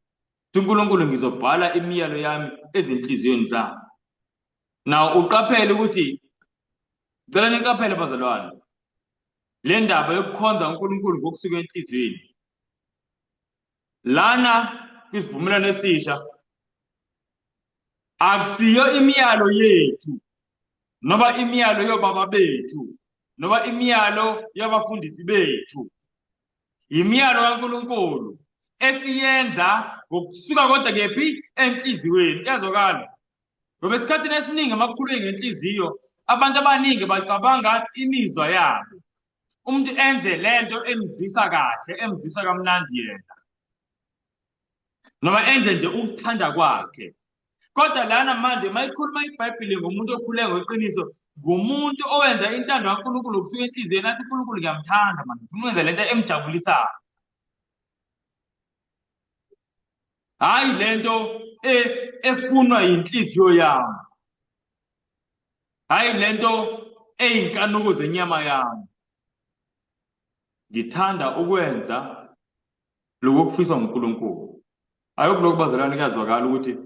Speaker 1: UNkulunkulu ngizobhala imiyalo yami ezinhliziyweni zabo. Now uqaphele ukuthi, ngicela niqaphele bazalwane, le ndaba yokukhonza uNkulunkulu ngokusuka enhliziyweni. Lana kwisivumelwano esisha akusiyo imiyalo yethu noma imiyalo yobaba bethu noma imiyalo yabafundisi bethu. Yimiyalo kaNkulunkulu esiyenza ngokusuka kodwa kephi? Enhliziyweni. Kuyazwakala? Ngoba esikhathini esiningi uma kukhulunywa ngenhliziyo, abantu abaningi bacabanga imizwa yabo. Umuntu enze lento emzwisa kahle, emzwisa kamnandi yena. Noma enze nje ukuthanda kwakhe. Kodwa lana manje uma ikhuluma iBhayibheli ngomuntu okhule ngokweqiniso, ngumuntu owenza intando kaNkulunkulu kusuka enhliziyweni athi uNkulunkulu ngiyamthanda manje, ngifuna ukwenza lento emjabulisayo. Hhayi lento e, efunwa yinhliziyo yami. Hhayi lento eyinkanuko zenyama yami. Ngithanda ukwenza lokhu okufiswa nguNkulunkulu. Ayokhu lokhu bazalwane kuyazwakala ukuthi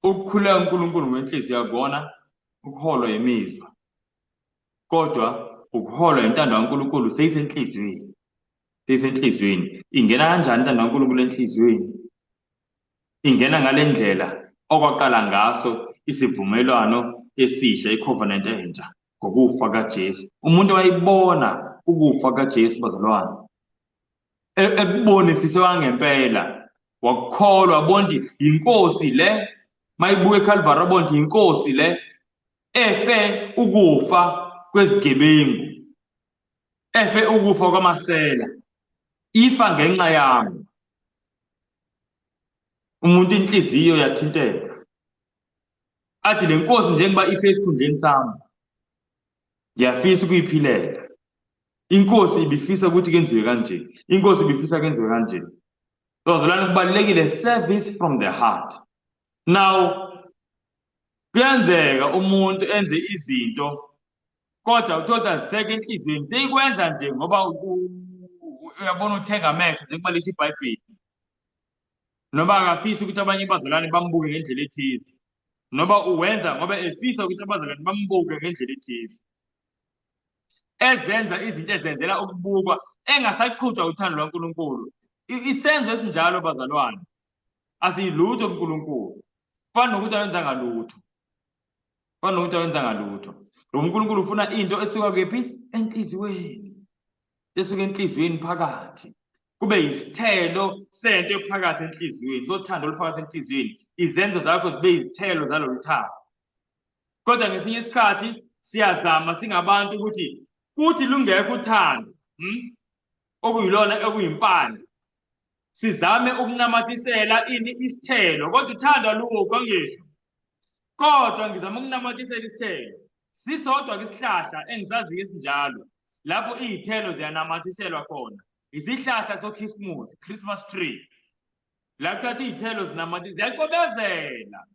Speaker 1: ukukhuleka uNkulunkulu ngenhliziyo akubona ukuholwa yimizwa, kodwa ukuholwa intando kaNkulunkulu seyisenhliziyweni, seyisenhliziyweni. Ingena kanjani intando kaNkulunkulu enhliziyweni? Ingena ngale ndlela okwaqala ngaso isivumelwano esisha, i-covenant entsha, ngokufa kaJesu. Umuntu wayibona ukufa kaJesu bazalwane, ekubonisise wangempela, wakukholwa, wabona ukuthi yinkosi le, mayibuka eCalvary wabona ukuthi yinkosi le efe ukufa kwezigebengu, efe ukufa kwamasela, ifa ngenxa yami. Umuntu inhliziyo yathinteka, athi le nkosi njengoba ife esikhundleni sami, ngiyafisa ukuyiphilela. Inkosi ibifisa ukuthi kwenziwe kanje, inkosi ibifisa kwenziwe kanje. Bazalwane, kubalulekile service from the heart. Now kuyenzeka umuntu enze izinto kodwa uthole azisekho enhliziyweni, seyikwenza nje ngoba uyabona uthenga amehlo njengoba lisho iBhayibheli, noma akafisi ukuthi abanye abazalwane bambuke ngendlela ethize, noma uwenza ngoba efisa ukuthi abazalwane bambuke ngendlela ethize, ezenza izinto ezenzela ukubukwa, engasaqhutshwa uthando lwaNkulunkulu. Isenzo esinjalo bazalwane asiyilutho kuNkulunkulu, kufana nokuthi awenzanga lutho, kufana nokuthi awenzanga lutho. Ngoba uNkulunkulu ufuna into esuka kephi? Enhliziyweni, esuka enhliziyweni phakathi, kube yisithelo sento ephakathi enhliziyweni, sothando oluphakathi enhliziyweni. Izenzo zakho zibe yizithelo zalolu thando. Kodwa ngesinye isikhathi siyazama singabantu ukuthi kuthi lungekho uthando, okuyilona okuyimpande, sizame ukunamathisela ini isithelo, kodwa uthando alukho angisho, kodwa ngizama ukunamathisela isithelo. Sisodwa ke isihlahla engisaziyo esinjalo lapho iy'thelo ziyanamathiselwa khona, isihlahla sokhisimusi, Christmas tree, la kuthatha iy'thelo zinamathi ziyacobezela.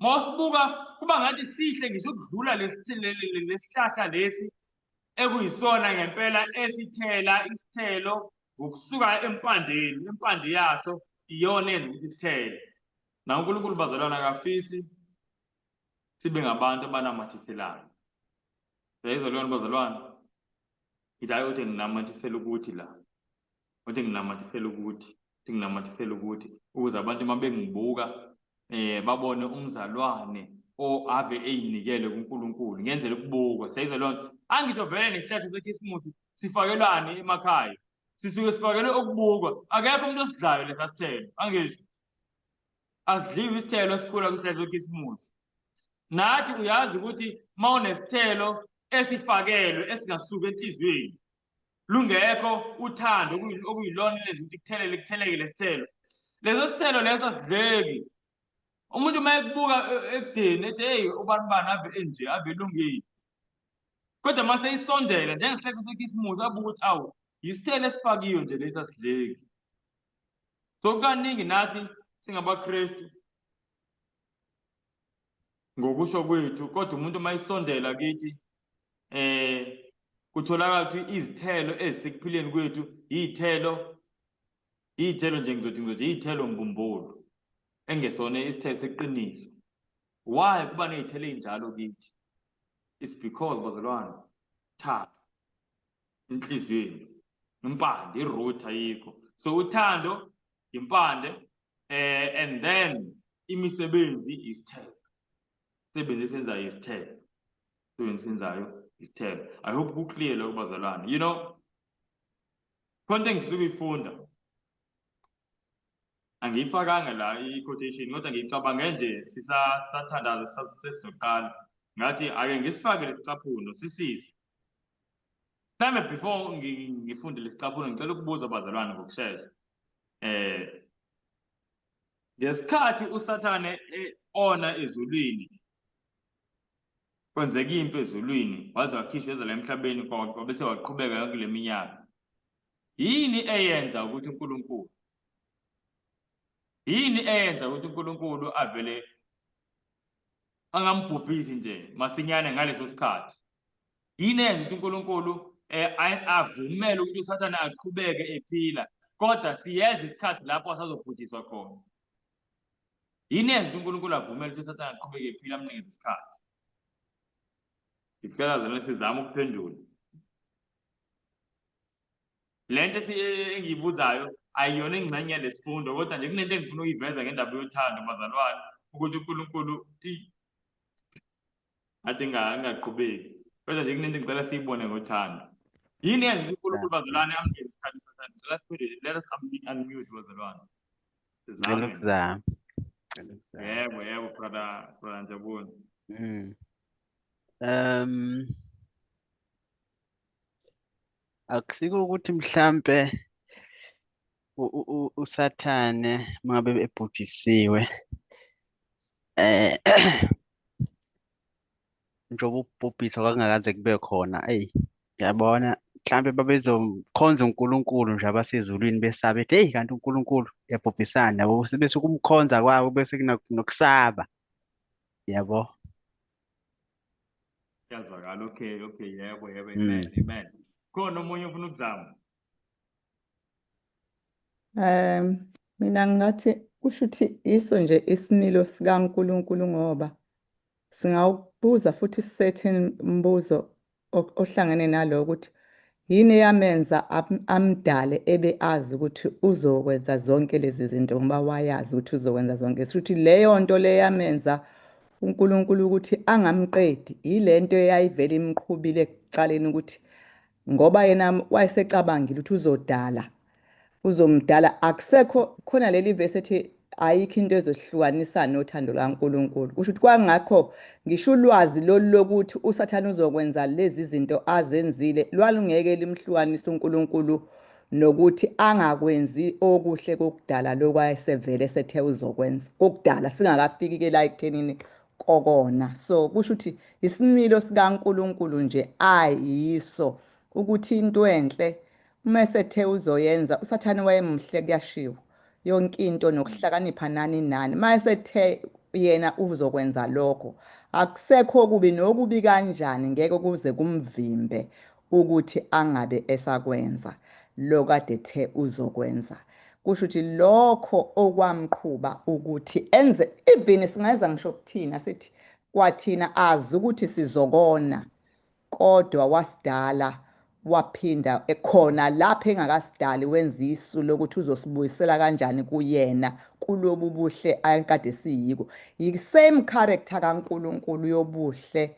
Speaker 1: Uma usibuka kuba ngathi sihle ngisho ukudlula lesihlahla lesi ekuyisona ngempela esithela isithelo ngokusuka empandeni, impande yaso iyona eyenza ukuthi isithele. Na uNkulunkulu bazalwane akafisi sibe ngabantu abanamathiselayo. Uyayizwa leyo nto bazalwane? Ngithi hayi uthi nginamathisela ukuthi la, uthi nginamathisela ukuthi, uthi nginamathisela ukuthi ukuze abantu uma bengibuka babone umzalwane o ave eyinikele kuNkulunkulu ngenzela ukubukwa. Siyayizwa leyo nto? Angisho vele nesihlahla sekhisimusi sifakelwani emakhaya, sisuke sifakelwe ukubukwa. Akekho umuntu osidlayo lesa sithelo, angisho asidliwe isithelo esikhula kwisihlahla sekhisimusi. Nathi uyazi ukuthi uma unesithelo esifakelwe esingasuki enhliziyweni, lungekho uthando okuyilona lenza ukuthi kuthelele kutheleke lesithelo, leso sithelo leso asidleki. Umuntu uma ekubuka ekudeni ethi hey ubani bani ave enje ave elungile, kodwa uma seyisondela njengesihlahla sekhisimusi abuke ukuthi awu yisithelo esifakiwe nje lesi asidleki. So kaningi nathi singabaKristu ngokusho kwethu, kodwa umuntu uma isondela kithi kutholakala ukuthi izithelo ezisekuphileni kwethu iy'thelo, iy'thelo nje ngizothi iy'thelo mbumbulu engesona isithelo seqiniso. Why kuba ney'thelo ey'njalo kithi? It's because bazalwane, thando enhliziyweni, impande, i-root ayikho. So uthando impande, and then imisebenzi isithelo, imisebenzi esenzayo isithelo, imisebenzi esenzayo isithelo. I hope ku-clear lokho bazalwane. You know, Khona into engifisa ukuyifunda. Angiyifakanga la i-quotation kodwa ngiyicabange nje sisathandaza sesizoqala. Ngathi ake ngisifake lesicaphuno sisize. Mhlawumbe before ngifunde lesicaphuno ngicela ukubuza bazalwane ngokushesha. Ngesikhathi uSathane ona ezulwini, kwenzeka impi ezulwini, waze wakhishwa eza la emhlabeni, wabese waqhubeka yonke le minyaka. Yini eyenza ukuthi uNkulunkulu, yini eyenza ukuthi uNkulunkulu avele angambhubhisi nje masinyane ngaleso sikhathi? Yini eyenza ukuthi uNkulunkulu avumele ukuthi uSathane aqhubeke ephila, kodwa siyeza isikhathi lapho asazobhujiswa khona? Yini eyenza ukuthi uNkulunkulu avumele ukuthi uSathane aqhubeke ephila, amnikeze isikhathi? Ngicela zona sizame ukuphendula. Le nto engiyibuzayo ayiyona ingxenye yalesifundo, kodwa nje kunento engifuna ukuyiveza ngendaba yothando bazalwane, ukuthi uNkulunkulu athi ngingaqhubeki, kodwa nje kunento engicela siyibone ngothando. Yini eyenza ukuthi uNkulunkulu bazalwane amnikeze isikhathi uSathane? Ngicela siphendule, let us unmute bazalwane.
Speaker 6: Ngicela
Speaker 1: Sizame.
Speaker 6: ukuzama. Ngicela ukuzama.
Speaker 1: Yebo, yebo, brother Njabulo.
Speaker 6: Akusiko ukuthi mhlampe uSathane mangabe ebhujisiwe, njengoba ukubhubhiswa kwakungakaze kube khona, eyi yabona mhlampe babezomkhonza uNkulunkulu nje abasezulwini besabe ethi, hey kanti uNkulunkulu uyabhubhisana, yabo, bese ukumkhonza kwabo bese kunokusaba, yabo.
Speaker 1: Kuyazwakala. Okay, okay, yebo, yebo, amen, amen. Khona omunye ofuna ukuzama?
Speaker 5: Mina ngingathi kusho ukuthi iso nje isimilo sikaNkulunkulu, ngoba singawubuza futhi certain mbuzo ohlangene nalo ukuthi yini eyamenza amdale ebe azi ukuthi uzokwenza zonke lezi zinto, ngoba wayazi ukuthi uzokwenza zonke. Shuthi leyo nto le yamenza uNkulunkulu ukuthi angamqedi, yilento eyayivele imqhubile ekuqaleni, ukuthi ngoba yena wayesecabangile ukuthi uzodala, uzomdala. Akusekho khona leli verse ethi ayikho into ezohlukanisa nothando lukaNkulunkulu. Kusho ukuthi kwangakho ngisho ulwazi lolu lokuthi uSathane uzokwenza lezi zinto azenzile lwalungeke limhlukanise uNkulunkulu nokuthi angakwenzi okuhle kokudala lokhu ayesevele sethe uzokwenza kokudala, singakafiki ke la ekuthenini kokona. So kusho ukuthi isimilo sikaNkulunkulu nje ayiso ukuthi into enhle uma esethe uzoyenza. uSathane wayemuhle, kuyashiwo yonke into nokuhlakanipha nani nani, uma esethe yena uzokwenza lokho, akusekho okubi nokubi kanjani ngeke kuze kumvimbe ukuthi angabe esakwenza lo kade ethe uzokwenza. Kusho ukuthi lokho okwamqhuba ukuthi enze, even singayenza ngisho kuthina sithi kwathina azi ukuthi sizokona, kodwa wasidala waphinda ekhona lapha engakasidali wenza isu lokuthi uzosibuyisela kanjani kuyena kulobu buhle akade siyiko. Yi-same character kaNkulunkulu yobuhle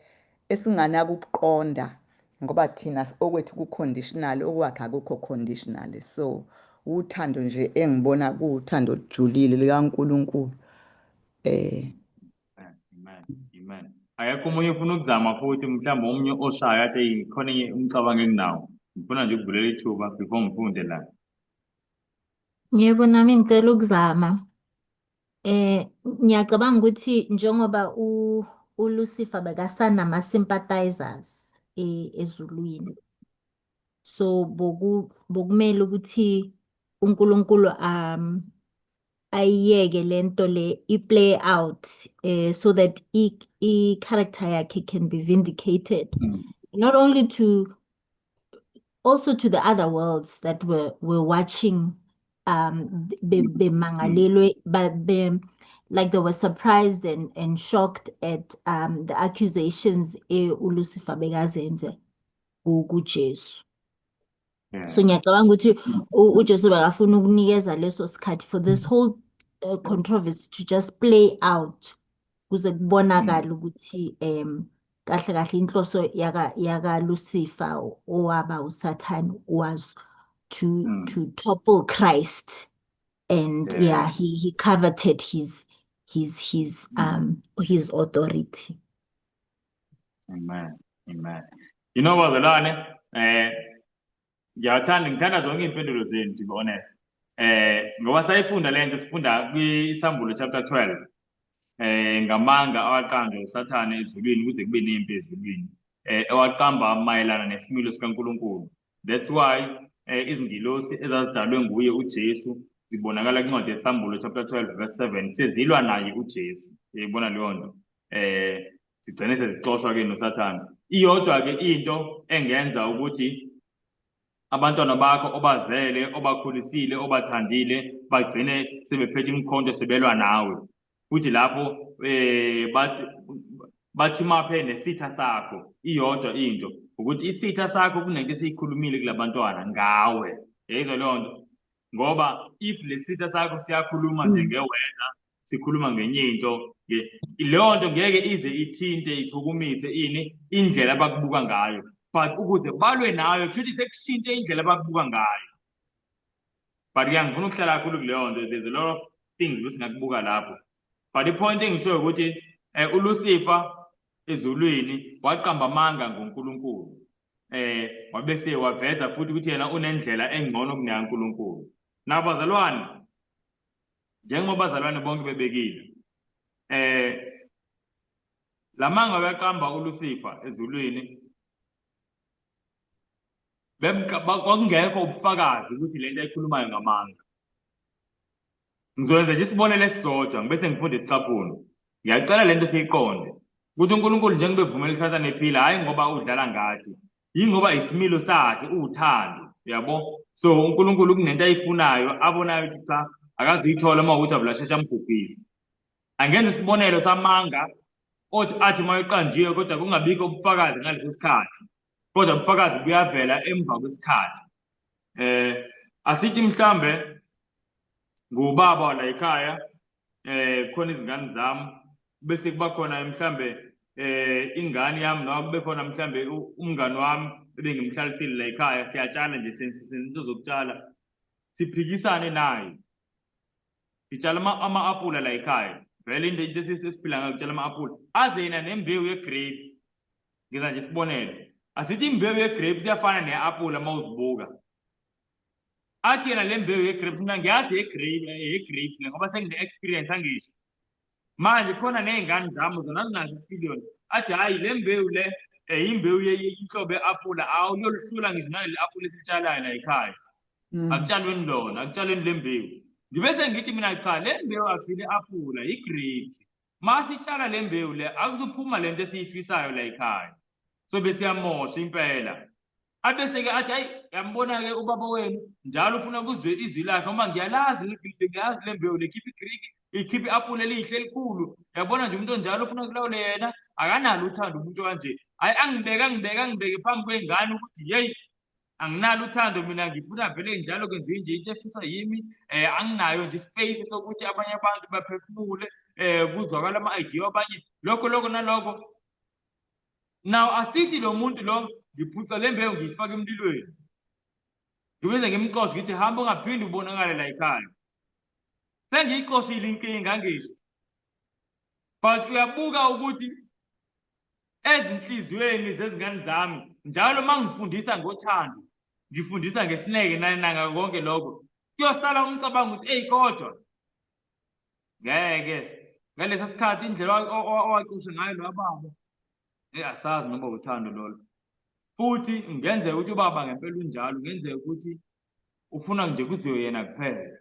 Speaker 5: esinganakubuqonda, ngoba thina okwethu ku-conditional, okwakhe akukho conditional. So uthando nje engibona kuwuthando olujulile likaNkulunkulu.
Speaker 1: Amen, amen. Akekho omunye ufuna ukuzama futhi, mhlawumbe omunye oshaya athi eyi khona enye umcabango enginawo. Ngifuna nje ukuvulela ithuba before ngifunde la.
Speaker 3: Yebo, nami ngicela ukuzama. Ngiyacabanga ukuthi njengoba uLucifer bekasanama sympathizers ezulwini, so bokumele ukuthi uNkulunkulu ayiyeke lento le i-play out, so that i-character yakhe can be vindicated, not only to, also to the other worlds that were watching, bemangalelwe, like they were surprised and shocked at the accusations uLucifer bekazenze kuJesu. So ngiyacabanga ukuthi uJesu bekafuna ukunikeza leso sikhathi for this whole controversy to just play out, kuze kubonakale ukuthi kahle kahle inhloso yaka Lucifer owaba uSathane was to to topple Christ. And yeah, he coveted his his authority.
Speaker 1: Amen. Amen. Bazalwane, ngiyathanda, ngithanda zonke iy'mpendulo zenu, to be honest. Ngoba sayifunda lento, sifunda kwiSambulo chapter 12. Ngamanga awaqanjwa uSathane ezulwini kuze kube nempi ezulwini. Ewaqamba mayelana nesimilo sikaNkulunkulu. That's why izingilosi ezazidalwe nguye uJesu zibonakala kwincwadi yeSambulo chapter 12 verse 7 sezilwa naye uJesu. Uyayibona leyo nto. Sigcine sezixoshwa ke noSathane. Iyodwa ke into engenza ukuthi abantwana bakho obazele, obakhulisile, obathandile bagcine sebephethe imikhonto sebelwa nawe. Futhi lapho bathi maphe nesitha sakho. Iyodwa into ukuthi isitha sakho kunento esiyikhulumile kulabantwana ngawe. Yayizwa leyo nto? Ngoba if lesitha sakho siyakhuluma nje ngewena, sikhuluma ngenye into, leyo nto ngeke ize ithinte, ichukumise ini indlela abakubuka ngayo. But ukuze balwe nayo kusho ukuthi sekushintshe indlela abakubuka ngayo. But ke angifuni ukuhlala kakhulu kuleyo nto, there's a lot of things esingakubuka lapho. But i-point engishoyo ukuthi uLucifer ezulwini waqamba amanga ngoNkulunkulu. Wabese waveza futhi ukuthi yena unendlela engcono kuneyaNkulunkulu. Nabazalwane, njengoba abazalwane bonke bebekile, lamanga uyaqamba uLucifer ezulwini, kwakungekho ubufakazi ukuthi lento ayikhulumayo ngamanga. Ngizokwenza nje isibonelo esisodwa ngibese ngifunda isicaphuno. Ngiyacela lento siyiqonde ukuthi uNkulunkulu njengoba evumela uSathane ephila, hhayi ngoba udlala ngathi, yingoba isimilo sakhe uwuthando, uyabo? So uNkulunkulu kunento ayifunayo, abonayo ukuthi cha, akazuyithola uma ukuthi avulasheshe ambhubhise. Angenza isibonelo samanga othi athi uma eqanjiwe kodwa kungabikho ubufakazi ngaleso sikhathi, kodwa ubufakazi buyavela emva kwesikhathi. Asithi mhlambe ngubaba la ekhaya, khona izingane zami, bese kuba khona mhlambe ingane yami, noma kube khona mhlambe umngani wami ebengimhlalisile la ekhaya, siyatshala nje, senza into zokutshala, siphikisane naye, sitshala ama-apula la ekhaya, vele into esiphila ngayo ukutshala ama-apula, aze yena nembewu ye-grapes. Ngenza nje isibonelo, asithi imbewu ye-grapes iyafana ne-apula uma uzibuka. Athi yena le mbewu ye-grapes, mina ngiyazi ye-grapes le ngoba sengine-experience angisho. Manje khona ney'ngane zami zona zinaso isipiliyoni. Athi hhayi le mbewu le imbewu inhlobo ye-apula, awu kuyolihlula ngisho naleli apula esilitshalayo la ekhaya. Akutshalweni lona, akutshalweni le mbewu. Ngibe sengithi mina cha, le mbewu akusile apula, i-grapes. Masitshala le mbewu le akuzuphuma lento esiyifisayo la ekhaya. So besiyamosha impela. Abese-ke athi hayi, yambona-ke ubaba wenu njalo ufuna kuzwe izwi lakhe, ngoba ngiyalazi ngiyazi le mbewu le, khipha igriki, ikhipha i-apula elihle elikhulu. Yabona nje umuntu onjalo ufuna kulawule yena, akanalo uthando umuntu kanje. Hhayi, angibeke, angibeke, angibeke phambi kwey'ngane ukuthi yeyi, anginalo uthando mina, ngifuna vele njalo kwenziwe nje into efiswa yimi, anginayo nje ispace sokuthi abanye abantu baphefumule, kuzwakala ama-idea abanye, lokho lokho nalokho. Now asithi lo muntu lo ngiphuca le mbewu ngiyifaka emlilweni, ngibize ngimxoshe ngithi hamba ungaphinde ubonakale la ekhaya. Sengiyixoshile inkinga ngisho, but uyabuka ukuthi ezinhliziyweni zezingane zami njalo uma ngifundisa ngothando, ngifundisa ngesineke nangako konke lokho, kuyosala umcabango ukuthi eyi kodwa ngeke ngaleso sikhathi indlela owacishe ngayo lo baba, asazi noma uthando lolo. Futhi kungenzeka ukuthi ubaba ngempela unjalo, kungenzeka ukuthi ufuna nje kuziwe yena kuphela,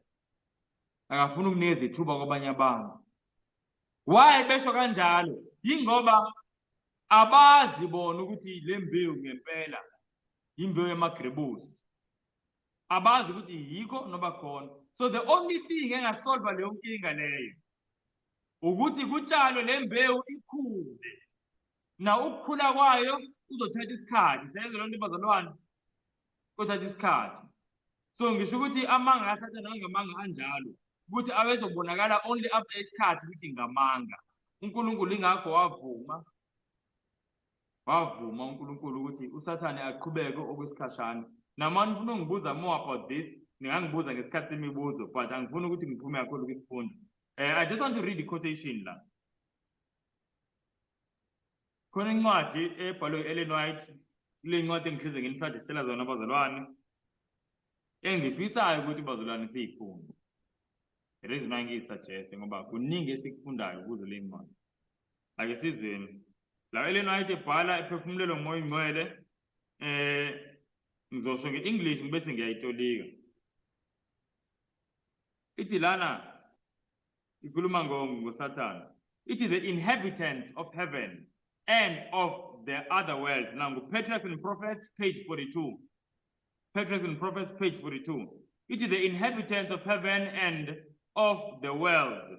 Speaker 1: akafuni ukunikeza ithuba kwabanye abantu. Why besho kanjalo? Yingoba abazi bona ukuthi le mbewu ngempela imbewu yamagrebusi, abazi ukuthi yikho noba khona. So the only thing engasolva leyo nkinga leyo ukuthi kutshalwe le mbewu ikhule. Na ukukhula kwayo kuzothatha isikhathi. Siyayenza loo nto bazalwane, kuzothatha isikhathi. So ngisho ukuthi amanga kaSathane angamanga anjalo, ukuthi awezobonakala only after isikhathi ukuthi ngamanga. uNkulunkulu ingakho wavuma uNkulunkulu ukuthi uSathane aqhubeke okwesikhashana. Nama nifuna ungibuza more about this, ningangibuza ngesikhathi semibuzo, but angifuni ukuthi ngiphume kakhulu kwisifundo. I just want to read the quotation la. Khona incwadi ebhalwe u-Ellen White, kule ncwadi engihleze nginisajestela zona bazalwane, engifisayo ukuthi bazalwane siyifunde. The reason why ngiyisuggest ngoba kuningi esikufundayo kuzo le ncwadi. Ake sizweni. La Ellen White ebhala ephefumulelwe nguMoya oNgcwele, ngizosho nge-English ngibese ngiyayitolika. Ithi lana ikhuluma ngoSathane. Ithi the inhabitants of heaven and of the other world. Now, Patriarchs and Prophets, page 42. Patriarchs and Prophets, page 42. It is the inhabitants of heaven and of the world,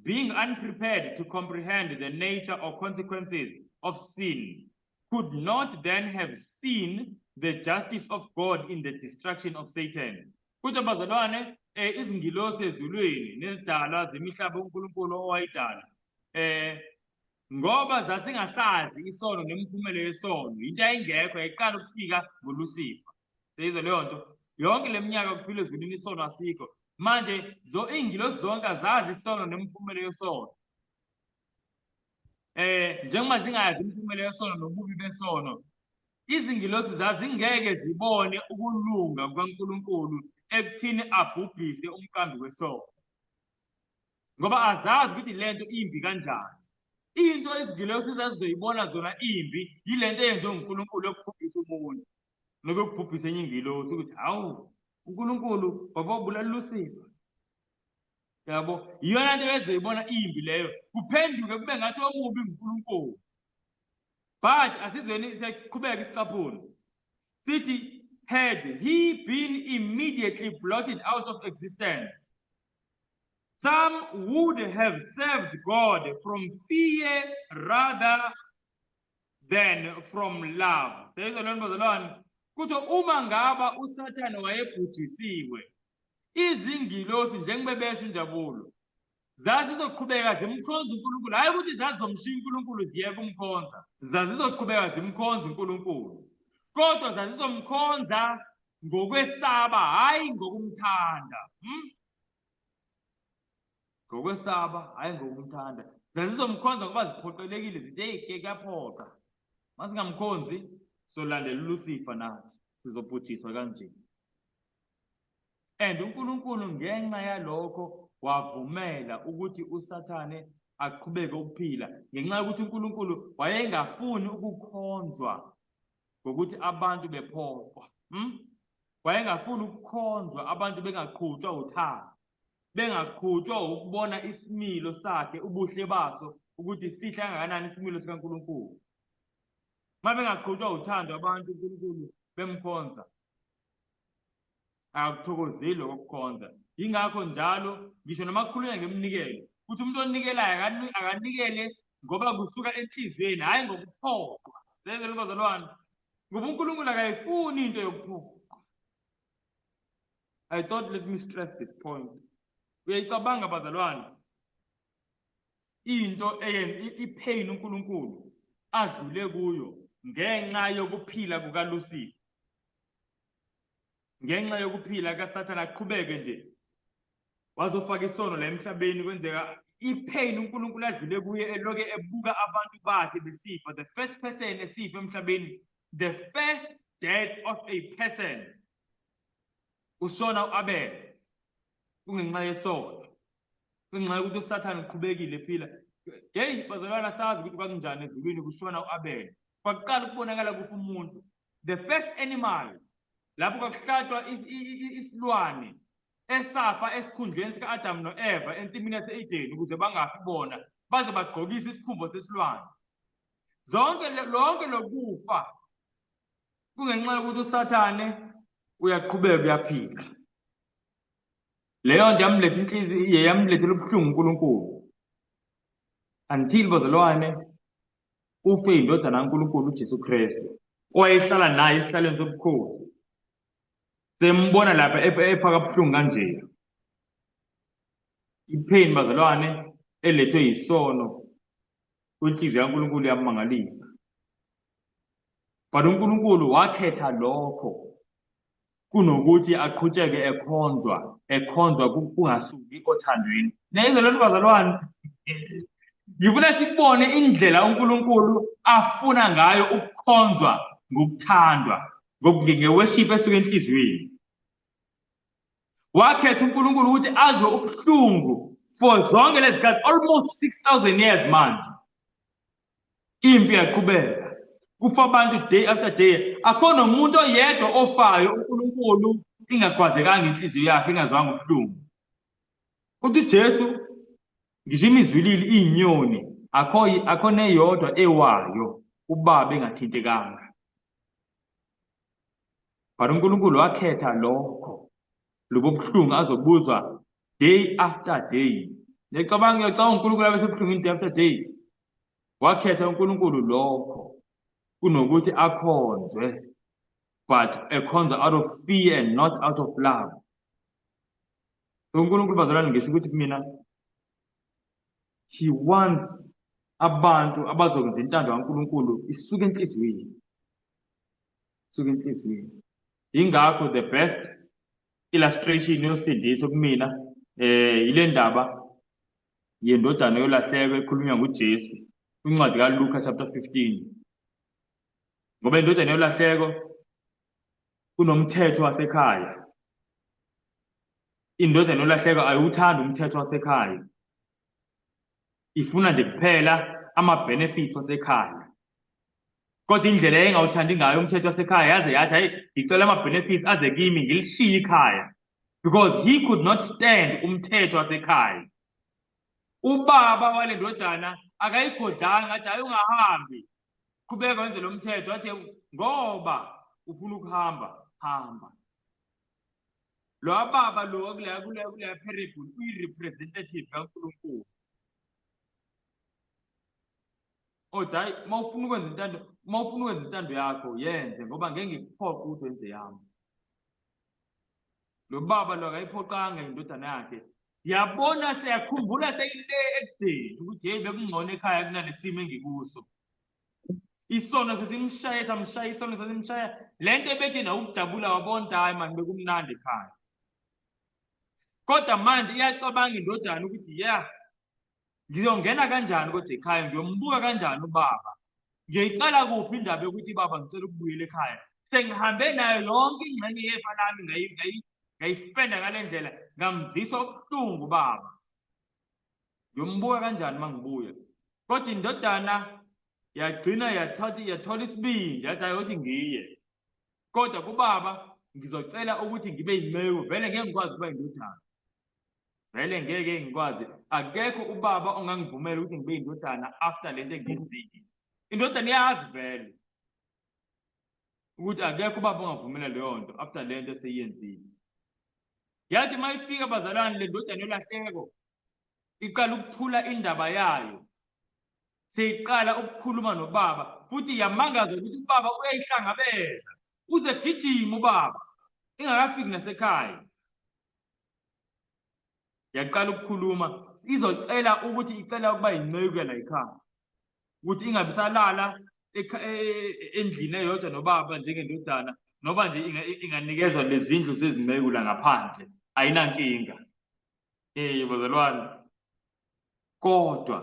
Speaker 1: being unprepared to comprehend the nature or consequences of sin, could not then have seen the justice of God in the destruction of Satan. Kuthi bazalwane, izingilosi ezulwini nezidalwa zemihlaba uNkulunkulu owayidala, ngoba zasingasazi isono nemiphumela yesono, into ayingekho, yayiqala ukufika ngoLucifer. Seyizwe leyo nto. Yonke le minyaka kuphila ezulwini isono asikho. Manje zo iy'ngilosi zonke azazi isono nemiphumela yesono. Njengoba zingayazi imiphumela yesono nobubi besono, izingilosi zazingeke zibone ukulunga kukaNkulunkulu ekuthini abhubhise umqambi wesono. Ngoba azazi ukuthi lento imbi kanjani. Into izingilosi zazizoyibona zona imbi yilento eyenziwe nguNkulunkulu yokubhubhisa umuntu. Nokubhubhisa enye ingilosi ukuthi hawu uNkulunkulu wababulala uLucifer. Yabo, iyona nto ezoyibona imbi leyo, kuphenduke kube ngathi omubi nguNkulunkulu. But asizweni siqhubeka isicaphuno. Sithi had he been immediately blotted out of existence, some would have served God from fear rather than from love. Seyizwa lona bazalwane, kuthi uma ngaba uSathane wayebhujisiwe, izingilosi njengoba besho injabulo zazizoqhubeka zimkhonza uNkulunkulu, hayi ukuthi zazizomshiya uNkulunkulu ziyeke umkhonza, zazizoqhubeka zimkhonza uNkulunkulu, kodwa zazizomkhonza ngokwesaba, hayi ngokumthanda. Ngokwesaba, hayi ngokumthanda. Zazizomkhonza ngoba ziphoqelekile, zithi hey ke kuyaphoqa, masingamkhonzi solandela uLucifer nathi sizobhujiswa kanje. And uNkulunkulu ngenxa yalokho wavumela ukuthi uSathane aqhubeke ukuphila, ngenxa yokuthi uNkulunkulu wayengafuni ukukhonzwa ngokuthi abantu bephoqwa. Wayengafuni ukukhonzwa abantu bengaqhutshwa uthando, bengaqhutshwa ukubona isimilo sakhe, ubuhle baso, ukuthi sihle kangakanani isimilo sikaNkulunkulu. Uma bengaqhutshwa uthando abantu uNkulunkulu bemkhonza, akuthokozeli ukukhonza. Yingakho njalo ngisho noma kukhulunywa ngeminikelo, kuthi umuntu onikelayo akanikele ngoba kusuka enhliziyweni, hhayi ngokuphoqwa. Senzele bazalwane, ngoba uNkulunkulu akayifuni into yokuphoqwa. I thought let me stress this point. Uyayicabanga bazalwane into ipain uNkulunkulu adlule kuyo ngenxa yokuphila kukaLucifer, ngenxa yokuphila kaSathane, aqhubeke nje wazofaka isono la emhlabeni, kwenzeka ipain uNkulunkulu adlule kuye eloke ebuka abantu bakhe besifa. The first person esifa emhlabeni, the first death of a person, ushona uAbel, kungenxa yesono, kungenxa yokuthi uSathane uqhubekile ephila. Hey bazalwana, sazi ukuthi kwakunjani ezulwini kushona uAbel, kwaqala ukubonakala kufa umuntu, the first animal lapho kwakuhlatshwa isilwane esafa esikhundleni sika-Adam no-Eva ensimini yase-Eden ukuze bangafi bona, baze bagqokise isikhumbo sesilwane. Zonke lonke lokufa kungenxa yokuthi uSathane uyaqhubeka uyaphila. Leyo nto yamletha inhliziyo, yamlethela ubuhlungu uNkulunkulu, until bazalwane ufe indodana kaNkulunkulu uJesu Kristu owayehlala naye esihlalweni sobukhosi, sembona lapha efaka buhlungu kanje. Ipain bazalwane elethwe yisono kwinhliziyo kaNkulunkulu yamangalisa, but uNkulunkulu wakhetha lokho. Kunokuthi aqhutsheke ekhonzwa, ekhonzwa kungasuki othandweni. Niyayizwa lento bazalwane? Ngifuna sikubone indlela uNkulunkulu afuna ngayo ukukhonzwa ngokuthandwa, nge-worship esuka enhliziyweni. Wakhetha uNkulunkulu ukuthi azwe ubuhlungu for zonke lezi zikhathi, almost 6000 years manje. Impi yaqhubeka. Kufa abantu day after day. Akho nomuntu oyedwa ofayo uNkulunkulu ingagwazekanga inhliziyo yakhe ingazwanga ubuhlungu. Uthi uJesu ngisho imizwilili iyinyoni akho akho neyodwa ewayo ubaba engathintekanga. But uNkulunkulu wakhetha lokho lobo buhlungu azobuzwa day after day. Ngiyacabanga ngiyacabanga uNkulunkulu abe sebuhlungwini day after day. Wakhetha uNkulunkulu lokho kunokuthi akhonzwe but ekhonza out of fear and not out of love. So uNkulunkulu bazalwane ngisho ukuthi kumina he wants abantu abazokwenza intando kaNkulunkulu isuke enhliziyweni. Isuke enhliziyweni. Yingakho the best illustration yosindiso kumina eh ile ndaba yendodana yolahleko ekhulunywa nguJesu kwincwadi kaLuka chapter 15. Ngoba indodana yolahleko kunomthetho wasekhaya. Indodana yolahleko ayiwuthandi umthetho wasekhaya. Ifuna nje kuphela ama-benefits wasekhaya. Kodwa indlela eyayingawuthandi ngayo umthetho wasekhaya yaze yathi hayi ngicela ama-benefits aze kimi ngilishiye ikhaya. Because he could not stand umthetho wasekhaya. Ubaba wale ndodana akayigodlanga athi hayi ungahambi. Qhubeka wenze lo mthetho athi ngoba ufuna ukuhamba hamba. Lo baba lo kuleya kuleya kuleya parable uyi-representative kaNkulunkulu. Othi hayi uma ufuna ukwenza intando uma ufuna ukwenza intando yakho yenze ngoba ngeke ngikuphoqe ukuthi wenze yami. Lo baba lo akayiphoqanga indodana yakhe. Yabona seyakhumbula seyile ekudeni ukuthi hey bekungcono ekhaya kunalesimo engikuso. Isono sesimshaye samshaya isono sesimshaya lento ebethi na ukujabula wabona hayi mani bekumnandi ekhaya. Kodwa manje iyacabanga indodana ukuthi yeah ngizongena kanjani kodwa ekhaya ngiyombuka kanjani ubaba ngiyoyiqala kuphi indaba yokuthi baba ngicela ukubuyela ekhaya sengihambe nayo yonke ingxenye yefa lami ngayispenda ngale ndlela ngamzisa ubuhlungu baba ngiyombuka kanjani uma ngibuya kodwa indodana yagcina yathatha yathola isibindi yathi hayi uthi ngiye kodwa kubaba ngizocela ukuthi ngibe yinceku vele ngeke ngikwazi ukuba indodana Vele ngeke ngikwazi, akekho ubaba ongangivumela ukuthi ngibe indodana after lento engiyenzile. Indodana iyazi vele ukuthi akekho ubaba ongavumela leyo nto after lento eseyiyenzile. Yathi uma ifika bazalwane le ndodana yolahleko iqala ukuthula indaba yayo seyiqala ukukhuluma nobaba futhi yamangaza ukuthi ubaba uyayihlangabeza uze gijima ubaba ingakafiki nasekhaya Yaqala ukukhuluma izocela ukuthi icela ukuba yinceku yala ekhaya ukuthi ingabi salala endlini eyodwa nobaba njengendodana noba nje inganikezwa lezindlu zezinceku la ngaphandle ayinankinga. Eh bazalwane kodwa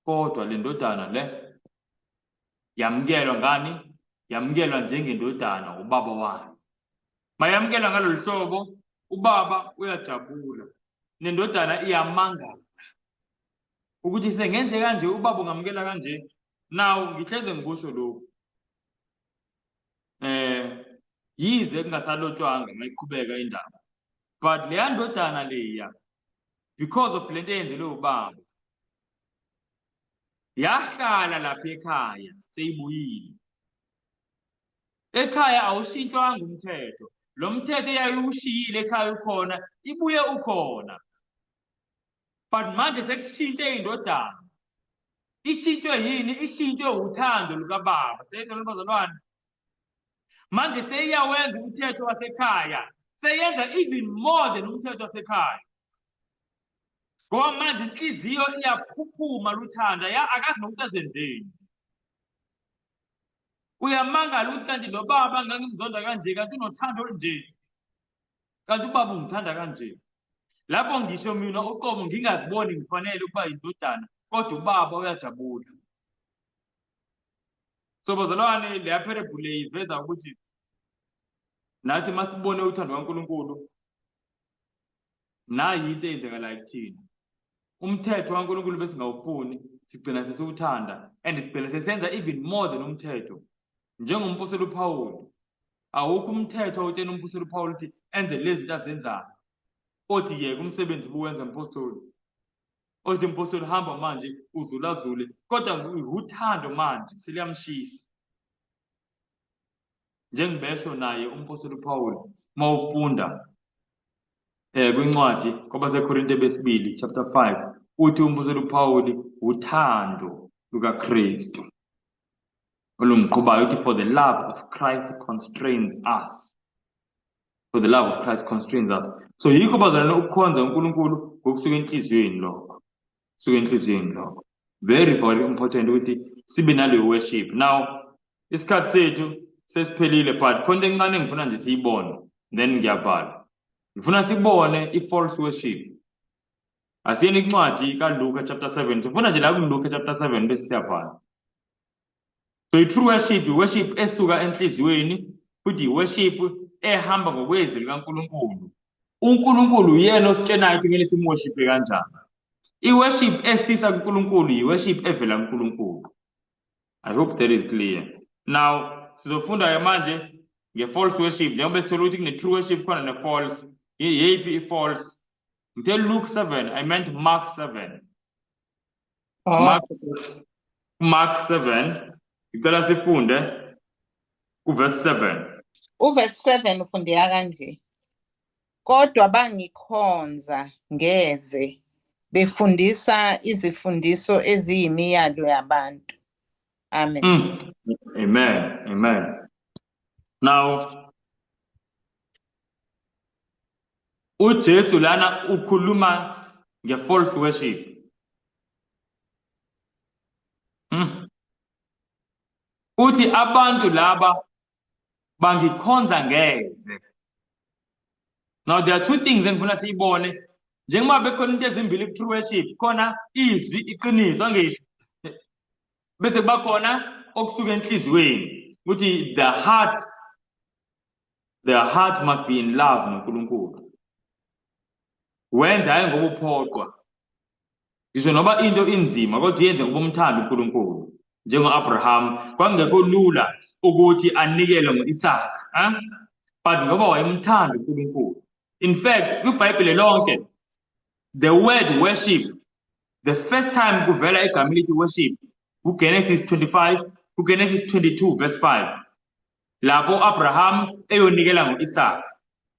Speaker 1: kodwa le ndodana le yamukelwa ngani? Yamukelwa njengendodana ubaba wayo. Mayamukelwa ngalolu hlobo ubaba uyajabula nendodana iyamangala ukuthi sengenze kanje ubaba ungamukela kanje. Now ngihleze ngikusho lokhu eh yize kungasalotshwanga mayiqhubeka indaba but leya ndodana leya because of lento eyenzelwe ubaba yahlala lapha ekhaya seyibuyile ekhaya awushintshwanga umthetho lo mthetho eyayiwushiyile ekhaya ukhona ibuye ukhona but manje sekushintshe indodana ishintshwe yini ishintshwe uthando lukababa seyenzela bazalwane manje seyiyawenza umthetho wasekhaya seyenza even more than umthetho wasekhaya ngoba manje inhliziyo iyaphuphuma luthanda ya akazi nokuthi azenzeni. Uyamangala ukuthi kanti lo baba ngangimzonda kanje, kanti unothando olunje, kanti ubaba ungithanda kanje. Lapho ngisho mina uqobo ngingaziboni ngifanele ukuba yindodana, kodwa ubaba uyajabula. So bazalwane, leya parable le iveza ukuthi nathi masibone uthando kaNkulunkulu, nayi into eyenzekalayo kuthina. Umthetho kaNkulunkulu besingawufuni, sigcina sesiwuthanda and sigcina sesenza even more than umthetho. Njengompostoli uPawulu, awukho umthetho awutshena umpostoli uPawulu ukuthi enze lezi zinto azenzayo. Othi yeka umsebenzi ubuwenza mpostoli. Othi mpostoli hamba manje uzulazule, kodwa uthando manje seliyamshisa. Njengibesho naye umpostoli uPawulu mawufunda kwincwadi kwabaseKorinte besibili chapter 5, uthi umpostoli uPawulu uthando lukaKristu olungiqhubayo, uthi for the love of Christ constrains us. For the love of Christ constrains us. So yikho bazalwane ukukhonza uNkulunkulu ngokusuka enhliziyweni lokho. Suka enhliziyweni lokho. Very very important ukuthi sibe naleyo worship. Now isikhathi sethu sesiphelile, but khona into encane engifuna nje siyibone, then ngiyavala. Ngifuna sibone i-false worship. Asiyeni incwadi kaLuka chapter 7. Sifuna nje la kuLuka chapter 7 bese siyavala. So i-true worship, i-worship esuka enhliziyweni, futhi i-worship ehamba ngokwezwi likaNkulunkulu. uNkulunkulu uyena ositshenayo ukuthi kumele simworshiphe kanjani. I-worship esisa kuNkulunkulu i-worship evela kuNkulunkulu. I hope that is clear. Now sizofunda-ke manje nge-false worship, njengoba sithola ukuthi kune-true worship khona ne-false. Yeyiphi i-false? Ngithe Luke 7, I meant Mark 7.
Speaker 2: Oh.
Speaker 1: Mark 7, ngicela sifunde kuverse 7.
Speaker 2: Uverse 7 ufundeka kanje. Kodwa bangikhonza ngeze, befundisa izifundiso eziyimiyalo yabantu. Amen.
Speaker 1: Amen. Amen. Now uJesu lana ukhuluma nge-false worship. Uthi abantu laba bangikhonza ngeze. Now there are two things engifuna siyibone. Njengoba bekhona into ezimbili ku-true worship, khona izwi, iqiniso, angisho. Bese kuba khona okusuka enhliziyweni, ukuthi the heart must be in love noNkulunkulu. Wenza hayi ngoba uphoqwa. Ngisho noba into inzima, kodwa uyenze ngoba umthanda uNkulunkulu. Njengo-Abraham, kwakungekho lula ukuthi anikele ngo-Isaka, But ngoba wayemthanda uNkulunkulu. In fact, kwiBhayibheli lonke, the word worship, the first time kuvela igama elithi worship, kuGenesis 25, kuGenesis 22 verse 5. Lapho uAbraham eyonikela ngo-Isaka.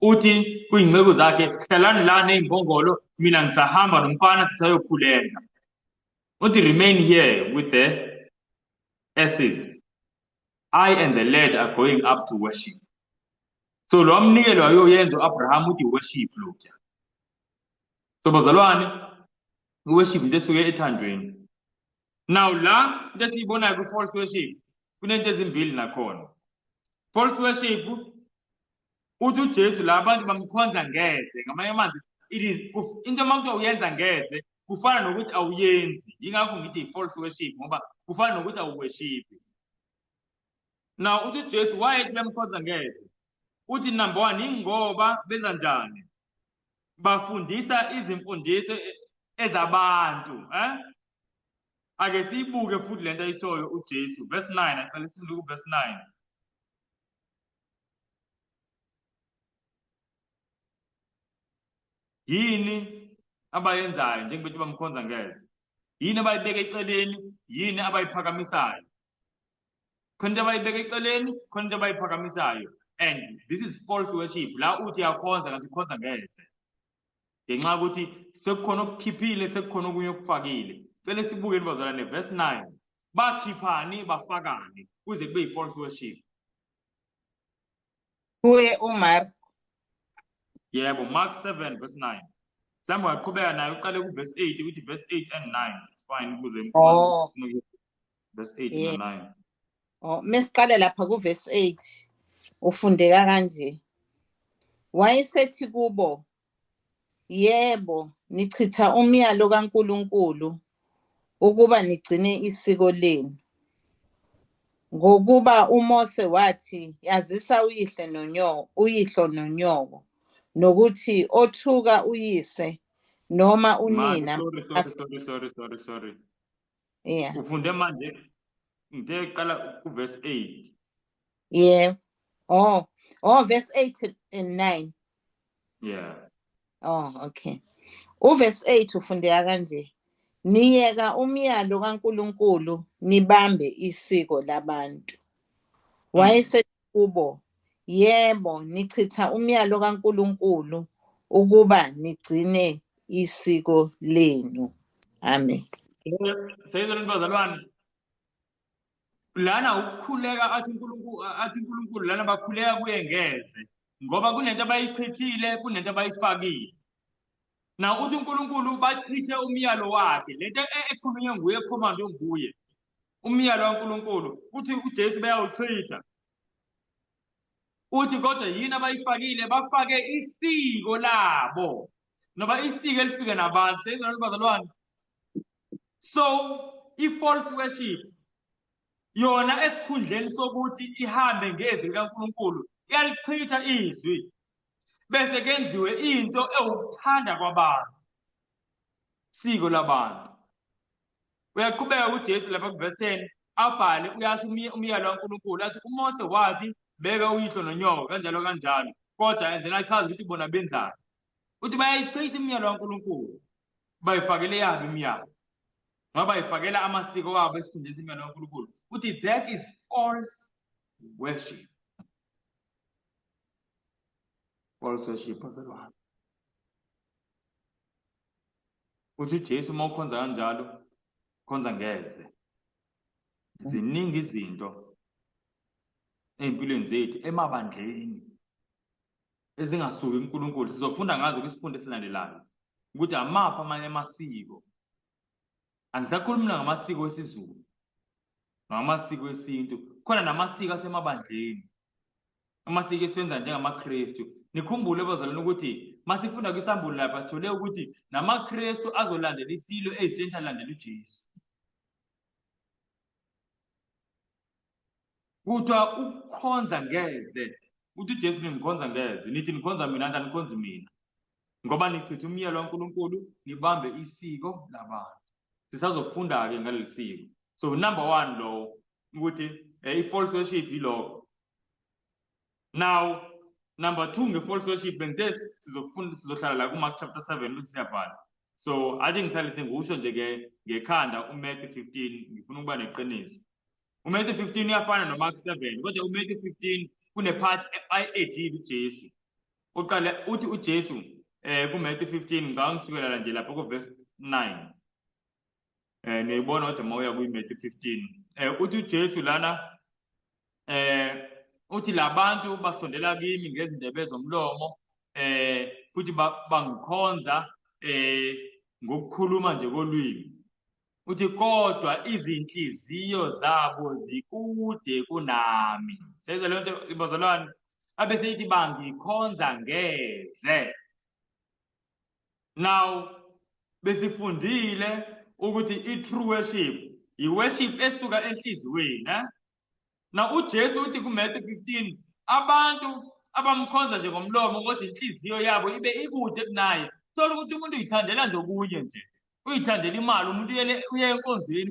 Speaker 1: Uthi kuyinceku zakhe, hlalani la nezimbongolo, mina ngisahamba nomfana sisayokhuleka. Uthi remain here with the asses. I and the lad are going up to worship. So lo mnikelo ayoyenza uAbraham uthi worship lokho. So bazalwane, worship into esuke ethandweni. Now la into esiyibonayo ku false worship kunento ezimbili nakhona. False worship uthi uJesu la abantu bamkhonza ngeze, ngamanye amazwi it is into uma kuthiwa uyenza ngeze kufana nokuthi awuyenzi. Yingakho ngithi false worship ngoba kufana nokuthi awuworship. Now uthi uJesu wayethi bemkhonza ngeze. Uthi number 1 ingoba benza njani? Bafundisa izimfundiso ezabantu, Ake siyibuke futhi lento ayishoyo uJesu verse 9, aqale sifunde ku verse 9. Yini abayenzayo njengoba bamkhonza ngeze? Yini abayibeka eceleni? Yini abayiphakamisayo? Khona into abayibeka eceleni, khona into abayiphakamisayo. And this is false worship. La uthi uyakhonza kanti ukhonza ngeze. Ngenxa yokuthi sekukhona okukhiphile, sekukhona okunye okufakile. Cela sibukeni bazalwane verse 9. Bakhiphani bafakani kuze kube yi-false worship.
Speaker 2: Kuye uMark.
Speaker 1: Yebo, Mark 7 verse 9. Mhlawumbe waqhubeka naye uqale ku verse 8 ukuthi verse 8 and 9. It's fine ukuze verse 8 and 9.
Speaker 2: Oh, mesiqala lapha kuverse 8 ufundeka kanje. Wayesethi kubo, yebo, nichitha umyalo kaNkulunkulu ukuba nigcine isiko lenu. Ngokuba uMose wathi, yazisa uyihle nonyoko, uyihlo nonyoko, nokuthi othuka uyise noma
Speaker 1: Manje,
Speaker 2: unina
Speaker 1: sorry, sorry, sorry, sorry, sorry, sorry.
Speaker 2: Yeah.
Speaker 1: Ufunde manje ngithe qala kuverse 8.
Speaker 2: Yeah. Oh, oh, verse 8 and 9.
Speaker 1: Yeah.
Speaker 2: Oh, okay. Uverse 8 ufundeka kanje. Niyeka umyalo kaNkulunkulu nibambe isiko labantu. Wayesethi kubo, yebo, nichitha umyalo kaNkulunkulu ukuba nigcine isiko lenu. Amen.
Speaker 1: Seyizwa bazalwane. Lana ukukhuleka athi uNkulunkulu, athi uNkulunkulu lana bakhuleka kuye ngeze ngoba kunento abayichithile, kunento abayifakile. Na uthi uNkulunkulu bachithe umyalo wakhe, lento ekhulunywe nguye, ekhomandwe nguye, umyalo kaNkulunkulu, uthi uJesu bayawuchitha. Uthi kodwa yini abayifakile? Bafake isiko labo noma isiko elifike nabantu. Seyizwa bazalwane. So i-false worship yona esikhundleni sokuthi ihambe ngezwi likaNkulunkulu iyalichitha izwi bese kenziwe into ewukuthanda kwabantu, siko labantu. Uyaqhubeka uJesu lapha kuverse 10 abhale, uyasho umyalo kaNkulunkulu athi uMose wathi beka uyihlo nonyoko kanjalo kanjalo, kodwa and then achaza ukuthi bona benzani. Uthi bayayichitha imiyalo kaNkulunkulu, bayifakele yabo imiyalo ngoba bayifakela amasiko wabo esikhundleni semiyalo kaNkulunkulu. Uthi that is false worship. False worship, bazalwane. Uthi uJesu uma ukhonza kanjalo, khonza ngeze. Ziningi izinto ey'mpilweni zethu emabandleni ezingasuki kuNkulunkulu. Sizofunda ngazo kwisifundo esilandelayo ukuthi amaphi amanye amasiko. Angisakhulumi ngamasiko esiZulu, ngamasiko esintu, khona namasiko asemabandleni, amasiko esiwenza njengamaKristu. Nikhumbule bazalwane ukuthi masifunda kwisambulo lapha sithole ukuthi namaKristu azolandela isilo ezitsheni alandela uJesu. Kuthiwa ukukhonza ngeze, uthi uJesu ningikhonza ngeze, nithi nikhonza mina kanti anikhonzi mina, ngoba nichitha umyalo kaNkulunkulu nibambe isiko labantu. Sisazofunda-ke ngaleli siko. So number 1 lowo ukuthi i-false worship yilokho. Now number 2 nge-false worship, bengithe sizofunda, sizohlala la ku-Mark chapter 7 bese siyavala. So athi ngihlale sengiwusho nje ke ngekhanda uMatthew 15, ngifuna ukuba neqiniso. uMatthew 15 uyafana noMark 7, kodwa uMatthew 15 kune-part ayi-edile uJesu. Uqale uthi uJesu kuMatthew 15, ngicabanga ngisukela la nje lapho ku-verse 9. Niyayibona kodwa uma uya kuMatthew 15. Uthi uJesu lana uthi labantu basondela kimi ngezindebe zomlomo, futhi bangikhonza ngokukhuluma nje kolwimi. Uthi kodwa izinhliziyo zabo zikude kunami. Sezwa leyo nto bazalwane? Abe seyithi bangikhonza ngeze. Now besifundile ukuthi i-true worship i-worship esuka enhliziyweni, eh? Now uJesu uthi kuMatthew 15 abantu abamkhonza nje ngomlomo kodwa inhliziyo yabo ibe ikude kunaye. Thola ukuthi umuntu uyithandela nje okunye nje, uyithandela imali, umuntu uye enkonzweni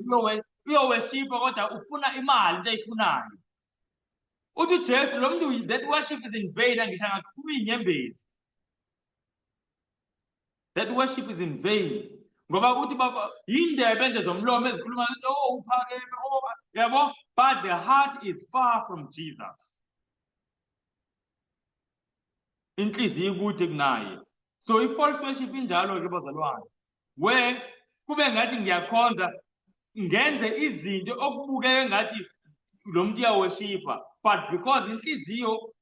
Speaker 1: uyoweshipa kodwa ufuna imali into ayifunayo. Uthi uJesu lo muntu that worship is in vain, angisho angakhuluma inyembezi. That worship is in vain. Ngoba uthi baba yindebe nje zomlomo ezikhuluma ngathi, oh uphakeme, oh yabo, but the heart is far from Jesus. Inhliziyo ikude kunaye. So i-false worship injalo ke bazalwane, where kube ngathi ngiyakhonza ngenze izinto okubukeka ngathi lo muntu uyaworshipa, but because inhliziyo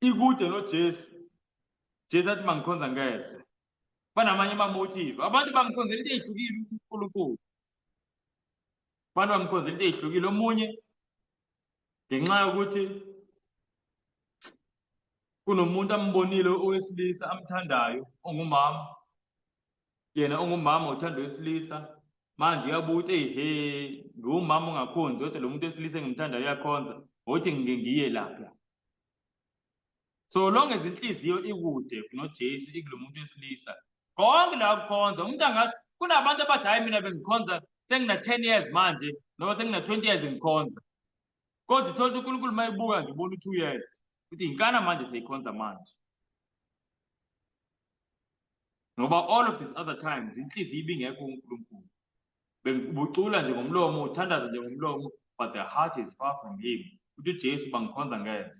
Speaker 1: ikude noJesu, Jesu athi mangikhonza ngeze. Banamanye ama-motive, abantu bangikhonzela into ezihlukile uNkulunkulu. Abantu bamkhonza into ezihlukile. Omunye ngenxa yokuthi kunomuntu ambonile owesilisa amthandayo ongumama, yena ongumama uthanda owesilisa, manje uyabuya uthi eyi he, ngiwumama ongakhonzi kodwa lo muntu wesilisa engimthandayo uyakhonza, ngokuthi ngike ngiye lapha. So long as inhliziyo ikude kunoJesu, ikulo muntu wesilisa, konke la kukhonza umuntu angasho. Kunabantu abathi hhayi, mina bengikhonza sengina 10 years manje noma sengina 20 years ngikhonza, kodwa uthola ukuthi uNkulunkulu uma ebuka nje ubona u-2 years ukuthi inkana manje seyikhonza manje, ngoba all of these other times inhliziyo ibingekho kuNkulunkulu. Bengibucula nje ngomlomo, uthandaza nje ngomlomo, but the heart is far from him. Uthi uJesu bangikhonza ngeze,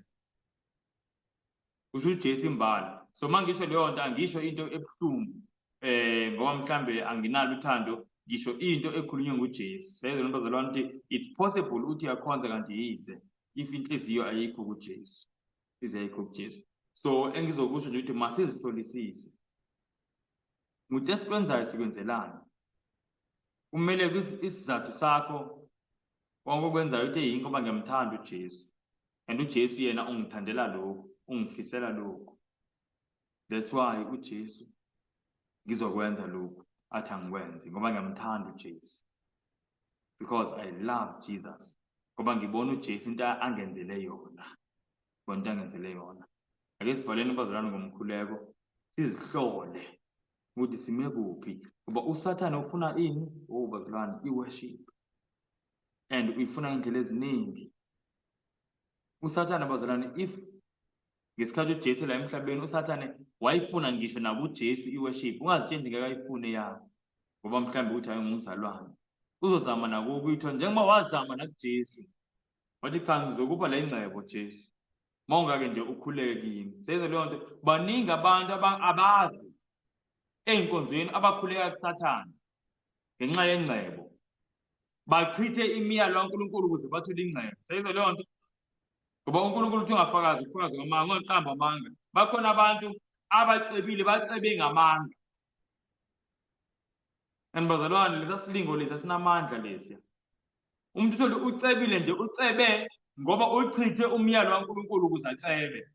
Speaker 1: kusho uJesu imbala. So uma ngisho leyo nto, angisho into ebuhlungu ngoba mhlambe anginalo uthando, ngisho into ekhulunywe nguJesu. Seyizwe ntombazalwane ukuthi it's possible uthi uyakhonza kanti yize if inhliziyo ayikho kuJesu, inhliziyo ayikho kuJesu. So engizokusho nje ukuthi masizihlolisise ukuthi esikwenzayo sikwenzelani. Kumele isizathu sakho konke okwenzayo uthi yini, ngoba ngiyamthanda uJesu and uJesu yena ungithandela lokhu, ungifisela lokhu, that's why uJesu ngizokwenza lokhu athi angikwenze, ngoba ngiyamthanda uJesu, because I love Jesus, ngoba ngibona uJesu into angenzele yona, ngibona into angenzele yona. Ake sivaleni bazalwane ngomkhuleko, sizihlole ukuthi sime kuphi, ngoba uSathane ufuna ini? Oh bazalwane, i-worship, and uyifuna ngendlela eziningi uSathane bazalwane. If ngesikhathi uJesu la emhlabeni uSathane wayifuna ngisho nakuJesu i-worship, ungazitsheli ngeke ayifune yakho, ngoba mhlawumbe uthi hayi ngumzalwane, uzozama nakuwe ukuyithola njengoba wazama nakuJesu, wathi cha, ngizokupha le ngcebo Jesu uma ungake nje ukhuleke kimi. Seyizwe leyo nto. Baningi abantu abazi ey'nkonzweni abakhuleka kuSathane ngenxa yengcebo, bachithe imiyalo kaNkulunkulu ukuze bathole ingcebo. Seyizwe leyo nto, ngoba uNkulunkulu uthi ungafakazi ufakazi ngamanga, ungaqamba amanga. Bakhona abantu abacebile, bacebe ngamanga. And bazalwane, lesa silingo lesi sinamandla lesiya. Umuntu uthole ucebile nje, ucebe ngoba uchithe umyalo kaNkulunkulu ukuze acebe,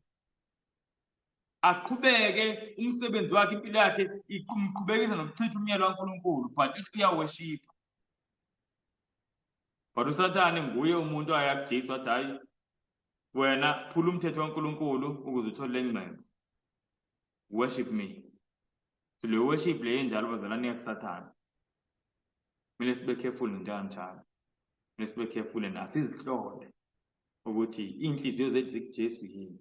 Speaker 1: aqhubeke umsebenzi wakhe, impilo yakhe iqhubekisa nokuchitha umyalo kaNkulunkulu, but uyaworshipha. But uSathane nguye umuntu aya kuJesu wathi hayi wena, phula umthetho kaNkulunkulu ukuze uthole le ngcebo, worship me. So le worship le enjalo bazalwane yakuSathane, kumele sibe careful ngento kanjalo, kumele sibe careful and asizihlole ukuthi iy'nhliziyo zethu zikuJesu yini,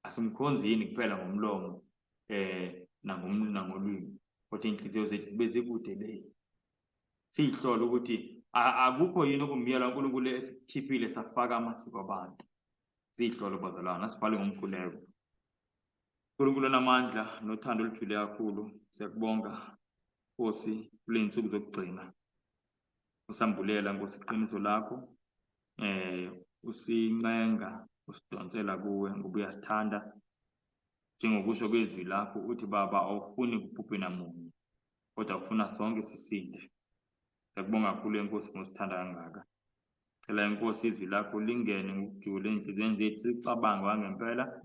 Speaker 1: asimkhonzi yini kuphela ngomlomo nangolwimi, kodwa iy'nhliziyo zethu zibe zikude le. Siyihlole ukuthi akukho yini okumyalo kaNkulunkulu esikukhiphile safaka amasiko abantu. Siyihlole bazalwane, asibhale ngomkhuleko. uNkulunkulu onamandla nothando olujule kakhulu, siyakubonga Nkosi kule nsuku zokugcina, usambulela Nkosi iqiniso lakho, usincenga, usidonsela kuwe ngoba uyasithanda, njengokusho kwezwi lakho uthi Baba awufuni kubhubhe namunye, kodwa ufuna sonke sisinde. Siyakubonga kakhulu eNkosi ngosithanda kangaka. Cela inkosi izwi lakho lingene ngokujula ey'nhliziyweni zethu, sicabange wangempela,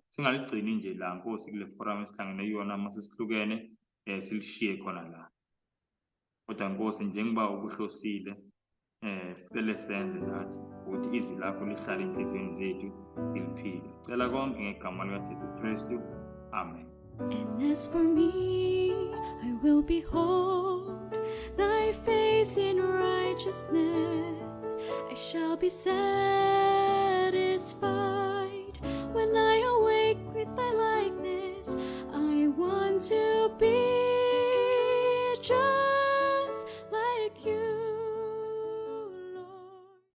Speaker 1: singaligcini nje la Nkosi kule forum esihlangene kuyona uma sesihlukene, silishiye khona la. Kodwa Nkosi njengoba ukuhlosile, sicele senze nathi ukuthi izwi lakho lihlale enhliziyweni zethu liliphile. Sicela konke ngegama likaJesu Kristu. Amen.
Speaker 7: And as for me, I will behold thy face in righteousness. I shall be satisfied when I awake with thy likeness. I want to be